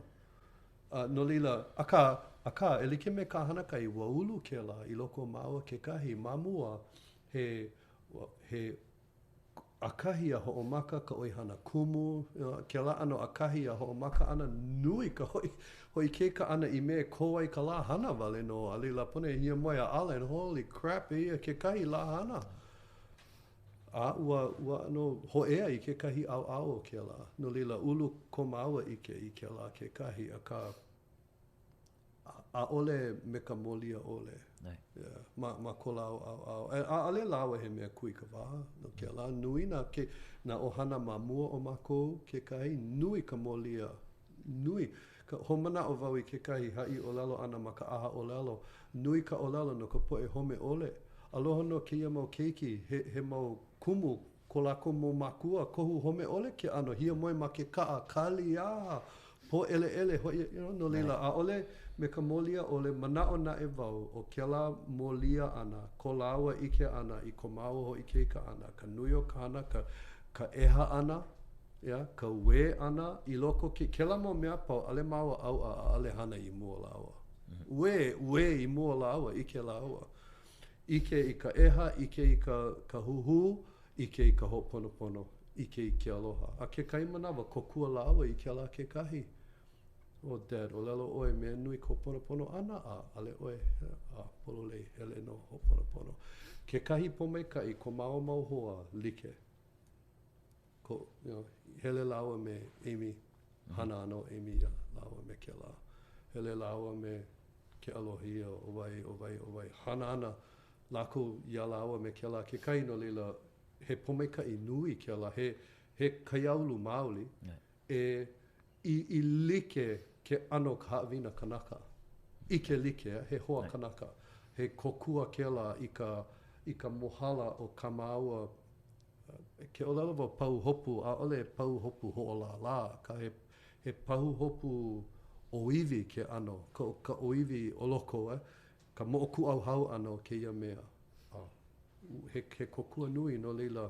A no laila, akā, akā, e like me kā Hanakai, ua ulu kēlā i loko o māua kekahi. Ma mua, he, he ʻakahi a hoʻomaka ka ʻoihana kumu, kēlā ʻano ʻakahi a hoʻomaka ʻana, nui ka hoʻi, hoʻoikaika ʻana i mea e kō ai ka lā hana wale nō, a laila pono e hiamoe a ala and holy crap, eia kekahi lā hana. A ua, ua ʻano hōʻea i kekahi ʻaoʻao o kēlā, no laila, ulu ko māua ʻike i kēlā kekahi, akā, ʻaʻole me ka mōlia ʻole. Yeah. Ma, ma ko lāua ʻaoʻao. E, ʻaʻole lāua he mea kūikawā no kēlā. Nui nā, ke, nā ʻohana ma mua o mākou kekahi, nui ka mōlia. Nui. Ka, hoʻomanaʻo wau i kekahi haʻi ʻōlelo ʻana ma ka ʻaha ʻōlelo. Nui ka ʻōlelo no ka poʻe home ʻole. Aloha nō kēia mau keiki, he, he mau kumu Ko lākou mau mākua, kohu home ʻole ke ʻano, hiamoe ma ke kaʻa, kali a pōʻeleʻele hoʻi, you know, no laila, ʻaʻole me ka mōlia ʻole, manaʻo naʻe wau, ʻo kēlā mōlia ʻana, ko lāua ʻike ʻana i ko māua hoʻoikaika ʻana, ka nui o ka hana, ka, ka ʻeha ʻana, yeah, ka uē ʻana i loko ke, kēlā mau mea a pau, ʻaʻole māua ʻauʻa, ʻaʻole hana i mua o lāua. Uē, uē i mua o lāua, ʻike lāua. ʻIke i ka ʻeha, ʻike i ka ka huhū, ʻike i ka hoʻoponopono, ʻike i ke aloha. A kekahi manawa, kōkua lāua i kēlā kekahi. Oh, Dad, ʻōlelo ʻoe, mea nui ka hoʻoponopono ʻana, a ʻaʻole ʻoe, a pololei, hele nō hoʻoponopono. Kekahi pōmaikaʻi, ko māua mau hoa, like. Ko, you know, hele lāua me Amy, hana ana ʻo Amy iā lāua me kēlā. Hele lāua me Keʻalohia, ʻo wai, ʻo wai, ʻo wai. Hana ana lākou iā lāua me kēlā kekahi, no laila, he pōmaikaʻi nui kēlā, he, he kaiāulu maoli e i, i like ke ʻano o ka haʻawina kanaka. ʻIke like, he hoa kanaka. He kōkua kēlā i ka, i ka mohala o kā māua Ke ʻōlelo wau pahuhopu, ʻaʻole he pahuhopu hoʻolālā, akā he, he pahuhopu ʻōiwi ke ʻano, ka, ka ʻōiwi o loko, eh, ka moʻokūʻauhau ʻana o kēia mea. A, he, he kōkua nui, no laila,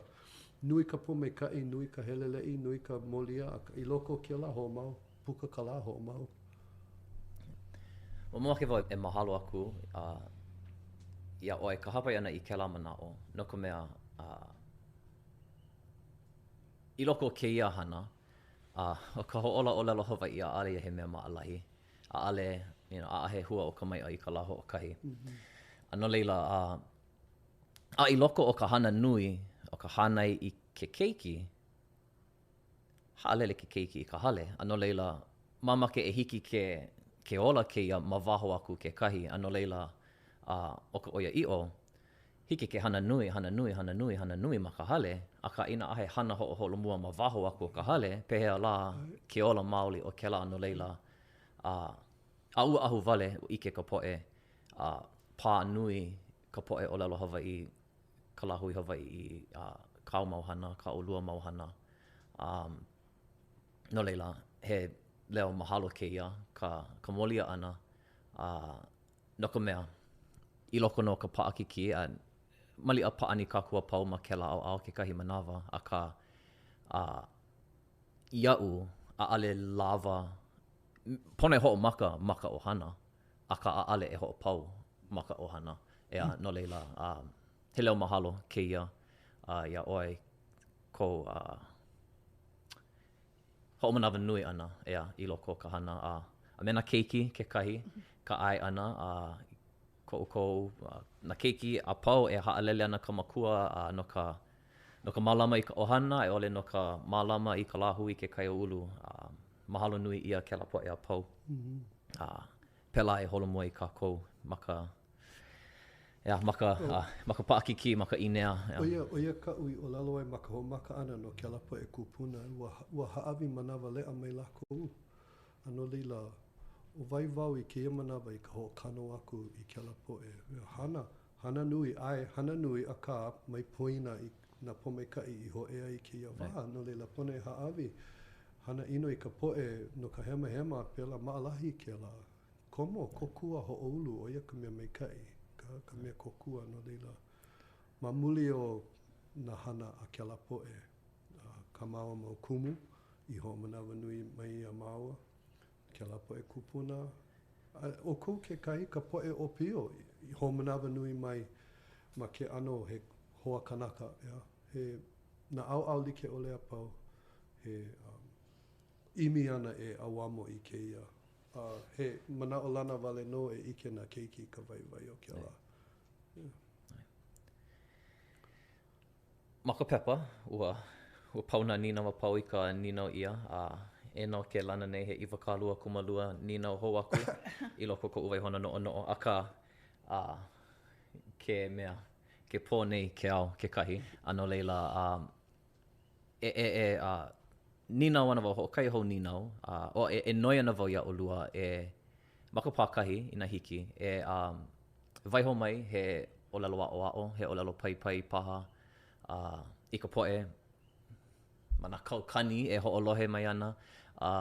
nui ka pōmaikaʻi, nui ka heleleʻi, nui ka molia, akā i loko o kēlā hoʻomau, puka ka lā hoʻomau. Mamake wau e mahalo aku uh, iā ʻoe ka hāpai ʻana i kēlā manaʻo, no ka mea, uh, i loko o kēia hana, uh, ʻo ka hoʻōla ʻōlelo Hawaiʻi, ʻaʻole ia he mea maʻalahi. ʻAʻole, you know, ʻaʻahe hua o ka maiʻa i ka lā hoʻokahi. Mm -hmm. A no laila, uh, a i loko o ka hana nui, o ka hānai i ke keiki, haʻalele ke keiki i ka hale, a no laila, mamake e hiki ke ke ola kēia ma waho aku kekahi, a no laila, a ʻo ka ʻoiaʻiʻo, hiki ke hana nui, hana nui, hana nui, hana nui ma ka hale, akā inā ʻaʻahe hana hoʻoholomua ma waho aku o ka hale, pehea lā ke ola maoli o kēlā, no laila, a a ua ahuwale, ua ʻike ka poʻe, a pā nui ka poʻe ʻōlelo Hawaiʻi ka lāhui Hawaiʻi i kāu mau hana, kā ʻolua mau hana. Um, no laila, he leo mahalo kēia, ka, ka molia ʻana, uh, no ka mea, i loko nō o ka paʻakikī, a maliʻa pāʻani kākou a pau ma kēlā ʻaoʻao kekahi manawa, akā, uh, iaʻu, ʻaʻale lawa, pono e hoʻomaka ma ka ʻohana, akā ʻaʻale e hoʻopau ma ka ʻohana. ʻEā, no laila, he leo mahalo kēia iā ʻoe kou hoʻomanawanui ʻana, ʻeā, i loko o ka hana a a me nā keiki kekahi, ka ʻae ʻana a ko ʻoukou, nā keiki a pau e haʻalele ana ka makua a no ka no ka mālama i ka ʻohana a i ʻole no ka mālama i ka lāhui ke kaiāulu. Mahalo nui ʻia kēlā poʻe a pau. A pēlā e holomua ai kākou ma ka, ʻeā, ma ka, ma ka paʻakikī, ma ka ʻīnea. ʻO ia, ʻo ia kaʻu i ʻōlelo ai ma ka hoʻomaka ʻana no kēlā poʻe kūpuna, ua, ua hāʻawi manawaleʻa mai lākou. A no laila, ʻo wai wau i kēia manawa i ka hoʻokano aku i kēlā poʻe. Hana, hana nui, ʻae, hana nui, akā, mai poina i nā pōmaikaʻi i hōʻea i kēia wā, no laila, pono e hāʻawi hana ʻino i ka poʻe no ka hemahema, pēlā maʻalahi kēlā. Komo, kōkua, hoʻoulu, ʻo ia ka mea maikaʻi, ka, ka mea kōkua, no laila, ma muli o nā hana a kēlā poʻe, a kā māua mau kumu i hoʻomanawanui mai iā māua, kēlā poʻe kūpuna, a ʻoukou kekahi, ka poʻe ʻōpio i hoʻomanawanui mai ma ke ʻano he hoa kanaka, ʻeā, he nā ʻaoʻao like ʻole a pau, he um, ʻimi ana e ʻauamo i kēia, a he manaʻolana wale nō e ʻike nā keiki i ka waiwai o kēlā. Yeah. Ma ka pepa, ua, ua pau nā nīnau a pau i ka nīnau ʻia, a e nō ke lana nei he 22 nīnau hou aku i loko o koʻu waihona noʻonoʻo, akā, a, ke mea, ke pō nei ke ao kekahi, a no laila, a, e, e, e, a, nīnau ana wau, hoʻokahi hou nīnau, a, o, e, e noi ana wau iā ʻolua e, ma ka pākahi, inā hiki, e, a, waiho mai he ʻōlelo aʻoaʻo, he ʻōlelo paipai paha a, i ka poʻe ma nā kaukani e hoʻolohe mai ana a,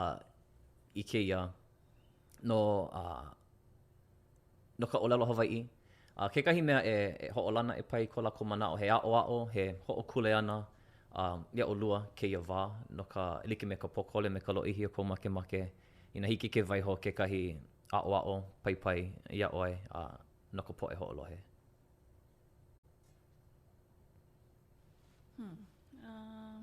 i kēia no, a, no ka ʻōlelo Hawaiʻi. A kekahi mea e, e hoʻolana e pai ko lākou manaʻo, he aʻoaʻo, he hoʻokuleana a, iā ʻolua kēia wā no ka, e like me ka pōkole me ka lōʻihi o kou makemake, inā hiki ke waiho kekahi aʻoaʻo paipai iā ʻoe a no ka poʻe hoʻolohe. Hmm. Uh...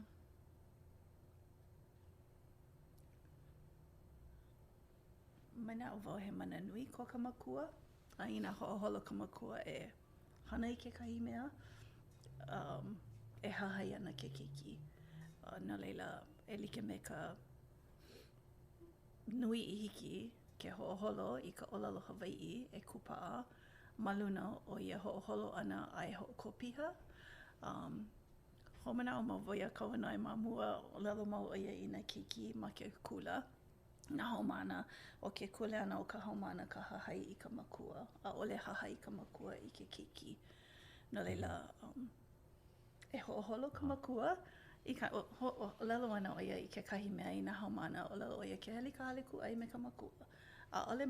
Manaʻo wau he mana nui ko ka makua, a inā hoʻoholo ka makua e hana i kekahi mea, um, e hahai ana ke keiki. No laila, e like me ka nui i hiki ke hoʻoholo i ka ʻōlelo Hawaiʻi e kūpaʻa ma luna o ia hoʻoholo ʻana a e hoʻokō piha. Um, hoʻomanaʻo mau wau iā Kauanoe ma mua, ʻōlelo mau ʻo ia i nā keiki ma ke kula, nā haumāna, ʻo ke kuleana o ka haumāna ka hahai i ka makua, ʻaʻole hahai ka makua i ke keiki. No laila, um, E hoʻoholo ka makua i ka ʻōlelo ana ʻo ia i kekahi mea i nā haumāna, ʻōlelo ʻo ia ke hele i ka hale kūʻai me ka makua. ʻAʻole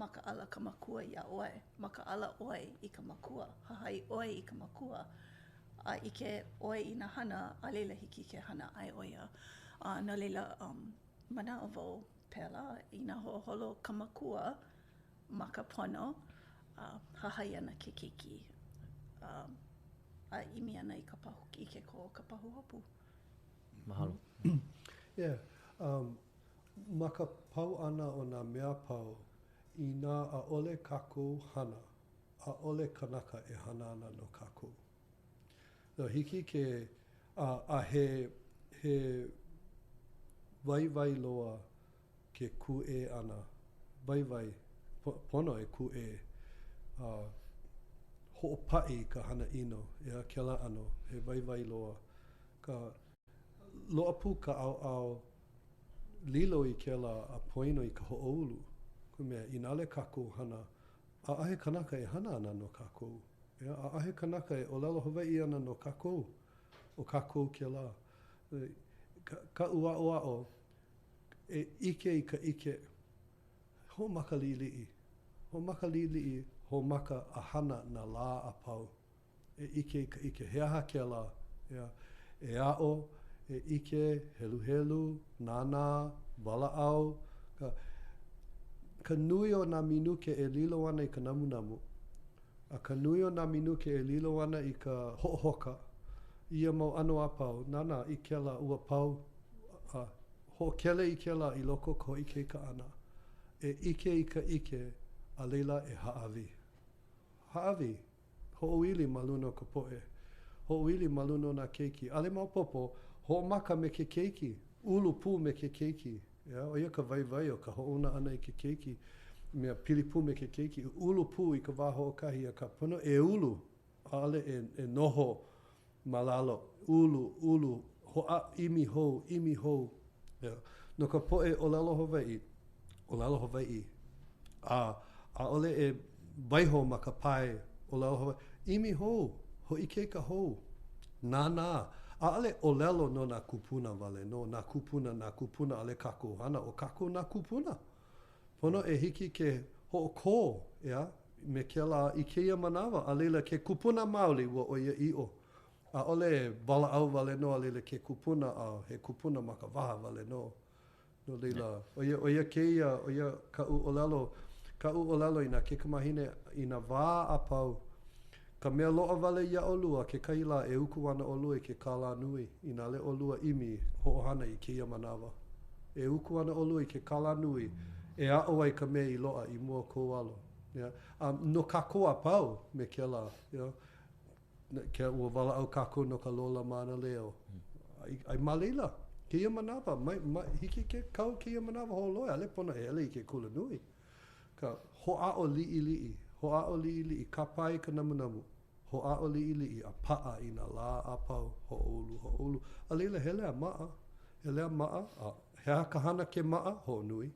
makaʻala ka makua iā ʻoe, makaʻala ʻoe i ka makua, hahai ʻoe i ka makua, a ʻike ʻoe i nā hana, a laila hiki ke hana ʻaeʻoia. A no laila, manaʻo wau pēlā, inā hoʻoholo ka makua ma ka pono, a hahai ana ke keiki. A a ʻimi ana i ka pahu, i ke kō o ka pahuhopu. Mahalo. Yeah. Um, ma ka pau ʻana o nā mea pau, inā ʻaʻole kākou hana, ʻaʻole kanaka e hana ana no kākou. No, hiki ke, a, a he, he waiwai loa ke kūʻē ʻana, waiwai, pono e kūʻē, a hoʻopaʻi i ka hana ʻino, ʻeā, kēlā ʻano, he waiwai loa. Ka loaʻa pū ka ʻaoʻao lilo i kēlā a poino i ka hoʻoulu, ka mea, inā ʻaʻole kākou hana, ʻaʻahe kanaka e hana ana no kākou, ʻeā, ʻaʻahe kanaka e ʻōlelo Hawaiʻi ana no kākou, ʻo kākou kēlā. Kaʻu aʻoaʻo, E ʻike i ka ʻike, hoʻomaka liʻiliʻi, hoʻomaka liʻiliʻi, hoʻomaka a hana nā lā a pau. E ʻike i ka ʻike, he aha kēlā? ʻEā, e aʻo, e ʻike, heluhelu, nānā, walaʻau, ka, ka nui o nā minuke e lilo ana i ka namunamu, a ka nui o nā minuke e lilo ana i ka hoʻohoka, ia mau ʻano a pau, nānā i kēlā, ua pau, a hoʻokele i kēlā i loko o ka hoʻoikaika ʻana, e ʻike i ka ʻike, a laila e hāʻawi. Hāʻawi, hoʻoili ma luna o ka poʻe, hoʻoili ma luna o nā keiki. ʻAʻole maopopo, hoʻomaka me ke keiki, ulu pū me ke keiki. ʻEā, ʻo ia ka waiwai o ka hoʻouna ʻana i ke keiki, mea pili pū me ke keiki, ulu pū i ka wā hoʻokahi, akā pono e ulu, ʻaʻole e, e noho ma lalo, ulu, ulu, hoʻā, ʻimi hou, ʻimi hou. Yeah. No ka poʻe ʻōlelo Hawaiʻi, ʻōlelo Hawaiʻi, a ʻaʻole e waiho ma ka pae ʻōlelo Hawaiʻi, ʻimi hou, hoʻoikaika hou, nānā. ʻAʻole ʻōlelo no nā kūpuna wale nō, nā kūpuna, nā kūpuna, ʻaʻole kākou hana, ʻo kākou nā kūpuna. Pono e hiki ke hoʻokō, ʻeā, me kēlā i kēia manawa, a laila ke kupuna maoli ua ʻoiaʻiʻo. ʻAʻole e walaʻau wale nō a laila ke kupuna a he kupuna ma ka waha wale nō. No laila, ʻo ia, ʻo ia kēia, ʻo ia kaʻu ʻōlelo, kaʻu ʻōlelo i nā kaikamāhine i nā wā a pau, Ka mea loaʻa wale iā ʻolua, kekahi lā e uku ana ʻolua i ke kālā nui, inā ʻaʻole ʻolua ʻimi hoʻohana i kēia manawa. E uku ana ʻolua i ke kālā nui e aʻo ai ka mea i loaʻa i mua o kou alo. Yeah. A no kākou a pau me kēlā, you know, ke, ua walaʻau kākou no ka lola mānaleo. Ai, ai ma laila, kēia manawa, mai, mai, hiki ke kau kēia manawa hoʻolohe, ʻaʻole pono e hele i ke kula nui. Ka hoʻāʻo liʻiliʻi, hoʻāʻo liʻiliʻi, kāpae i ka namunamu, hoʻāʻo liʻiliʻi a paʻa i nā lā a pau, hoʻoulu, hoʻoulu. A laila, hele a maʻa, hele a maʻa, a he aha ka hana ke maʻa? Hoʻonui.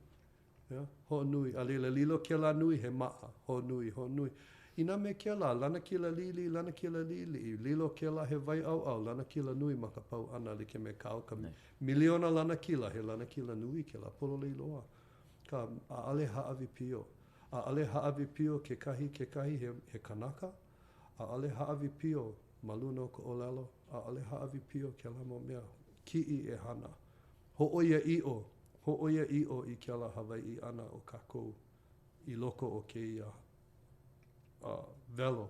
Yeah, hoʻonui. A laila, lilo kēlā nui he maʻa, hoʻonui, hoʻonui. Inā me kēlā, lanakila liʻiliʻi, lanakila liʻiliʻi, lilo kēlā he wai ʻauʻau, lanakila nui ma ka pau ʻana like me kāu ka miliona lanakila, he lanakila nui kēlā, pololei loa. Ka, ʻaʻole hāʻawi pio. ʻAʻole hāʻawi pio kekahi kekahi he, he kanaka. ʻAʻole hāʻawi pio ma luna o ka ʻōlelo. ʻAʻole hāʻawi pio kēlā mau mea. Kiʻi e hana. Hōʻoiaʻiʻo, hōʻoiaʻiʻo i kēlā Hawaiʻi ʻana o kākou i loko o kēia uh, welo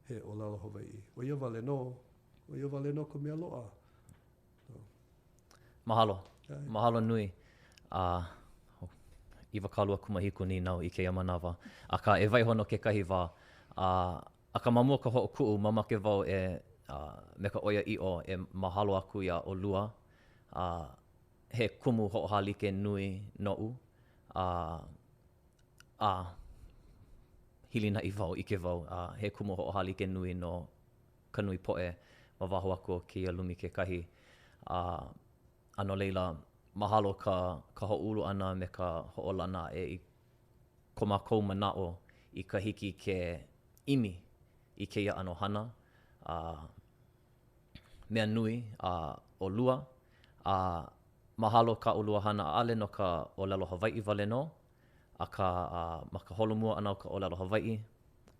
he ʻōlelo Hawaiʻi. ʻO ia wale nō, ʻo ia wale nō ka mea loaʻa. Mahalo. Mahalo nui. A uh, 27 nīnau i kēia manawa. Akā, e waiho no kekahi wā. A, akā ma mua o ka hoʻokuʻu, mamake wau e, uh, me ka ʻoiaʻiʻo e mahalo aku iā ʻolua. A he kumu hoʻohālike nui noʻu, a, a hilinaʻi wau, ʻike wau, a he kumu hoʻohālike nui no ka nui poʻe ma waho aku o kēia lumi kekahi. A, a no laila, mahalo ka, ka hoʻoulu ʻana me ka hoʻolana aʻe i ko mākou manaʻo i ka hiki ke ʻimi i kēia ʻano hana, a mea nui a ʻolua, a mahalo kā ʻolua hana ʻaʻole no ka ʻōlelo Hawaiʻi wale nō, akā ma ka holomua ʻana o ka ʻōlelo Hawaiʻi,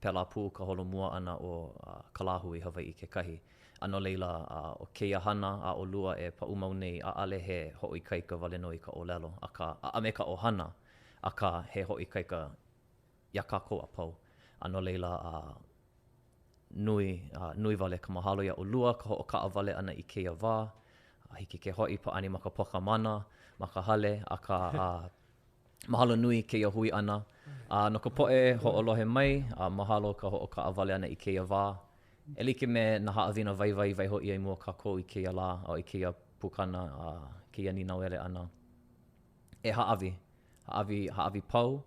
pēlā pū ka holomua ʻana o ka lāhui Hawaiʻi kekahi. A no laila, ʻo kēia hana a ʻolua e paʻu mau nei, ʻaʻole he hoʻoikaika wale nō i ka ʻōlelo, akā, a me ka ʻohana, akā, he hoʻoikaika iā kākou a pau. A no laila, nui, nui wale ka mahalo iā ʻolua, ka hoʻokaʻawale ʻana i kēia wā. A hiki ke hoʻi pāʻani ma ka pōkā mana, ma ka hale, akā, mahalo nui kēia hui ʻana. A no ka poʻe hoʻolohe mai, a mahalo ka hoʻokaʻawale ʻana i kēia wā. E like me nā haʻawina waiwai i waiho ʻia i mua o kākou i kēia lā, a i kēia pukana, a kēia nīnauele ʻana. E hāʻawi, hāʻawi, hāʻawi pau,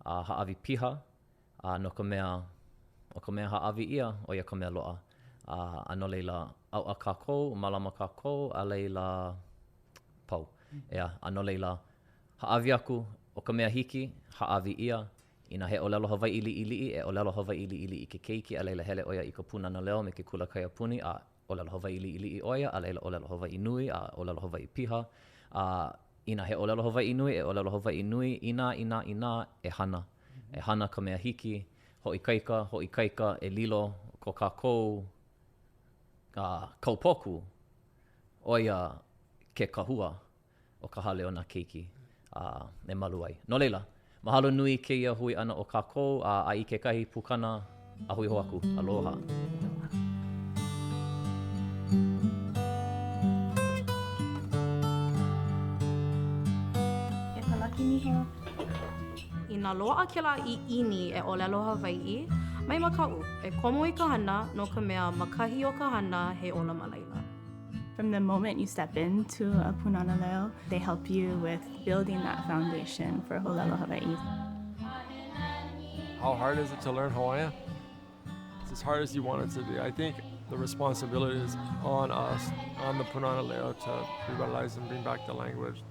a hāʻawi piha, a no ka mea, ʻo ka mea hāʻawi ʻia, ʻo ia ka mea loaʻa. A, a no laila, ʻauʻa kākou, mālama kākou, a laila, pau. ʻEā, a no laila, hāʻawi aku, ʻo ka mea hiki, hāʻawi ʻia, inā he ʻōlelo Hawaiʻi liʻiliʻi, e ʻōlelo Hawaiʻi liʻiliʻi ke keiki, a laila hele ʻo ia i ka Pūnana Leo me ke kula kaiapuni, a ʻōlelo Hawaiʻi liʻiliʻi ʻo ia, a laila ʻōlelo Hawaiʻi nui, a ʻōlelo Hawaiʻi piha, a inā he ʻōlelo Hawaiʻi nui, e ʻōlelo Hawaiʻi nui, inā, inā, inā, e hana. E hana ka mea hiki, hoʻoikaika, hoʻoikaika, e lilo ko kākou kaupoku, ʻo ia ke kahua o ka hale o nā keiki a e malu ai. No laila, mahalo nui kēia hui ʻana o kākou a a i kekahi pukana a hui hou aku. Aloha. E Palaki Niho. Inā loaʻa kēlā ʻiʻini e ʻōlelo Hawaiʻi, mai makaʻu, e komo i ka hana, no ka mea, ma kahi o ka hana, he ola ma laila. From the moment you step into a Pūnana Leo, they help you with building that foundation for ʻōlelo Hawaiʻi. How hard is it to learn Hawaiian? It's as hard as you want it to be. I think the responsibility is on us, on the Pūnana Leo, to revitalize and bring back the language.